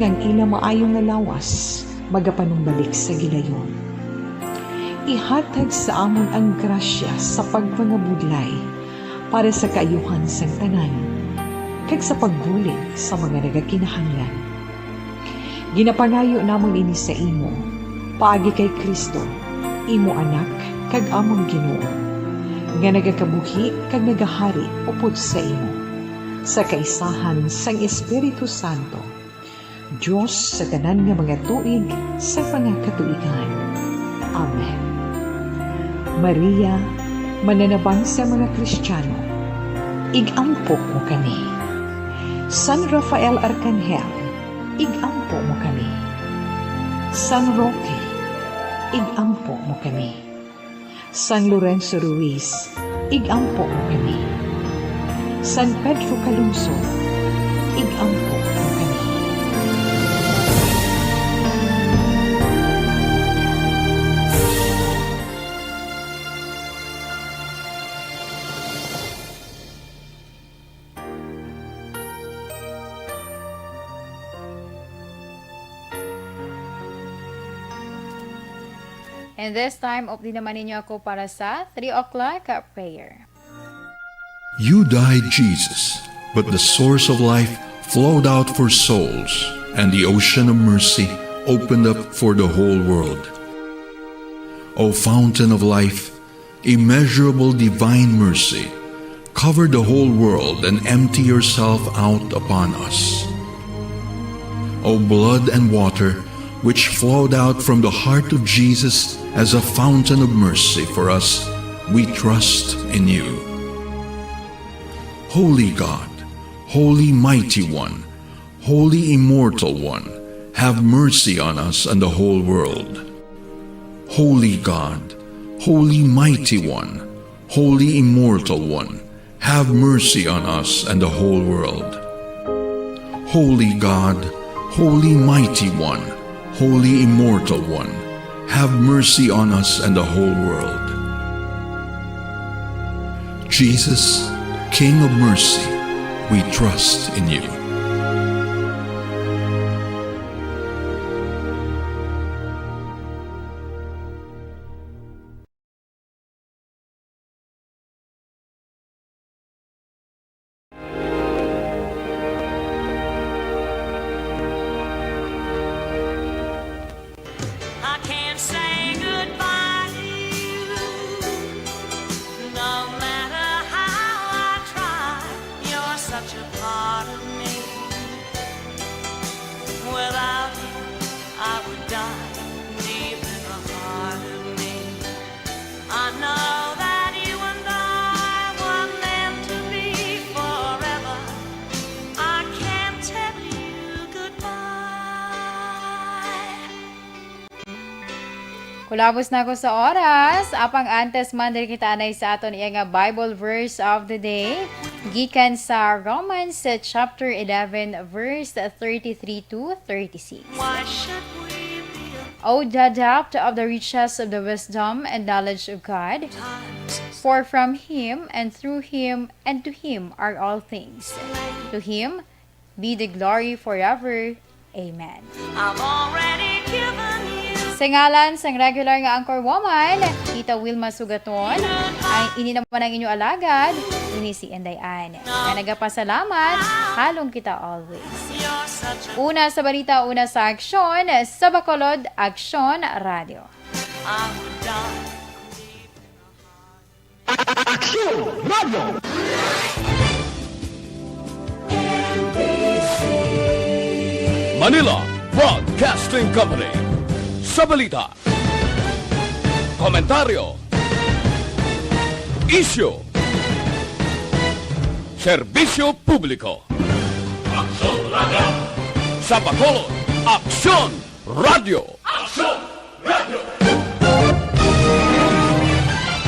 nga ang ila maayo nga lawas magapanumbalik sa gilayon. Ihatag sa amon ang grasya sa pagpangabudlay para sa kaayuhan sang tanan, kag sa pagbulig sa mga nagakinahanglan. Ginapangayo namon ini sa imo, paagi kay Cristo, imo Anak kag amon Ginoo, nga nagakabuhi kag nagahari upod sa imo, sa kaisahan sang Espiritu Santo, Dios sa tanan nga mga tuig sa mga katuigan. Amen. Maria, mananabang sa mga Kristiano, ig-ampo mo kami. San Rafael Arkanghel, ig-ampo mo kami. San Roque, ig-ampo mo kami. San Lorenzo Ruiz, ig-ampo mo kami. San Pedro Calungsod, ig-ampo mo kami. And this time, updi naman ninyo ako para sa three o'clock prayer. You died, Jesus, but the source of life flowed out for souls, and the ocean of mercy opened up for the whole world. O fountain of life, immeasurable divine mercy, cover the whole world and empty yourself out upon us. O blood and water, which flowed out from the heart of Jesus as a fountain of mercy for us, we trust in you. Holy God, Holy Mighty One, Holy Immortal One, have mercy on us and the whole world. Holy God, Holy Mighty One, Holy Immortal One, have mercy on us and the whole world. Holy God, Holy Mighty One, Holy Immortal One, have mercy on us and the whole world. Jesus, King of mercy, we trust in you. I can't say goodbye to you. No matter how I try, you're such a part of me. Without you, I would die deep in the heart of me. I know that you and I were meant to be forever. I can't tell you goodbye. Kulabos na ko sa oras. Apang antes man, diri kita anay sa aton iya nga Bible verse of the day. Gikan sa Romans, uh, chapter eleven, verse thirty-three to thirty-six. Why should we be O the depth of the riches of the wisdom and knowledge of God! For from him, and through him, and to him are all things. To him be the glory forever. Amen. I've already given you Sa ngalan sang regular nga anchor woman, Tita Wilma Sugaton, ang ini naman ang inyo alagad, ini si Inday Ann, nga nagapasalamat, halong kita always. Una sa balita, una sa aksyon, sa Bacolod Aksyon Radio. Aksyon Radio. Manila Broadcasting Company. Sa balita, komentaryo, isyu, serbisyo publiko. Aksyon Radio. Sa Bacolod, Aksyon Radio. Aksyon Radio.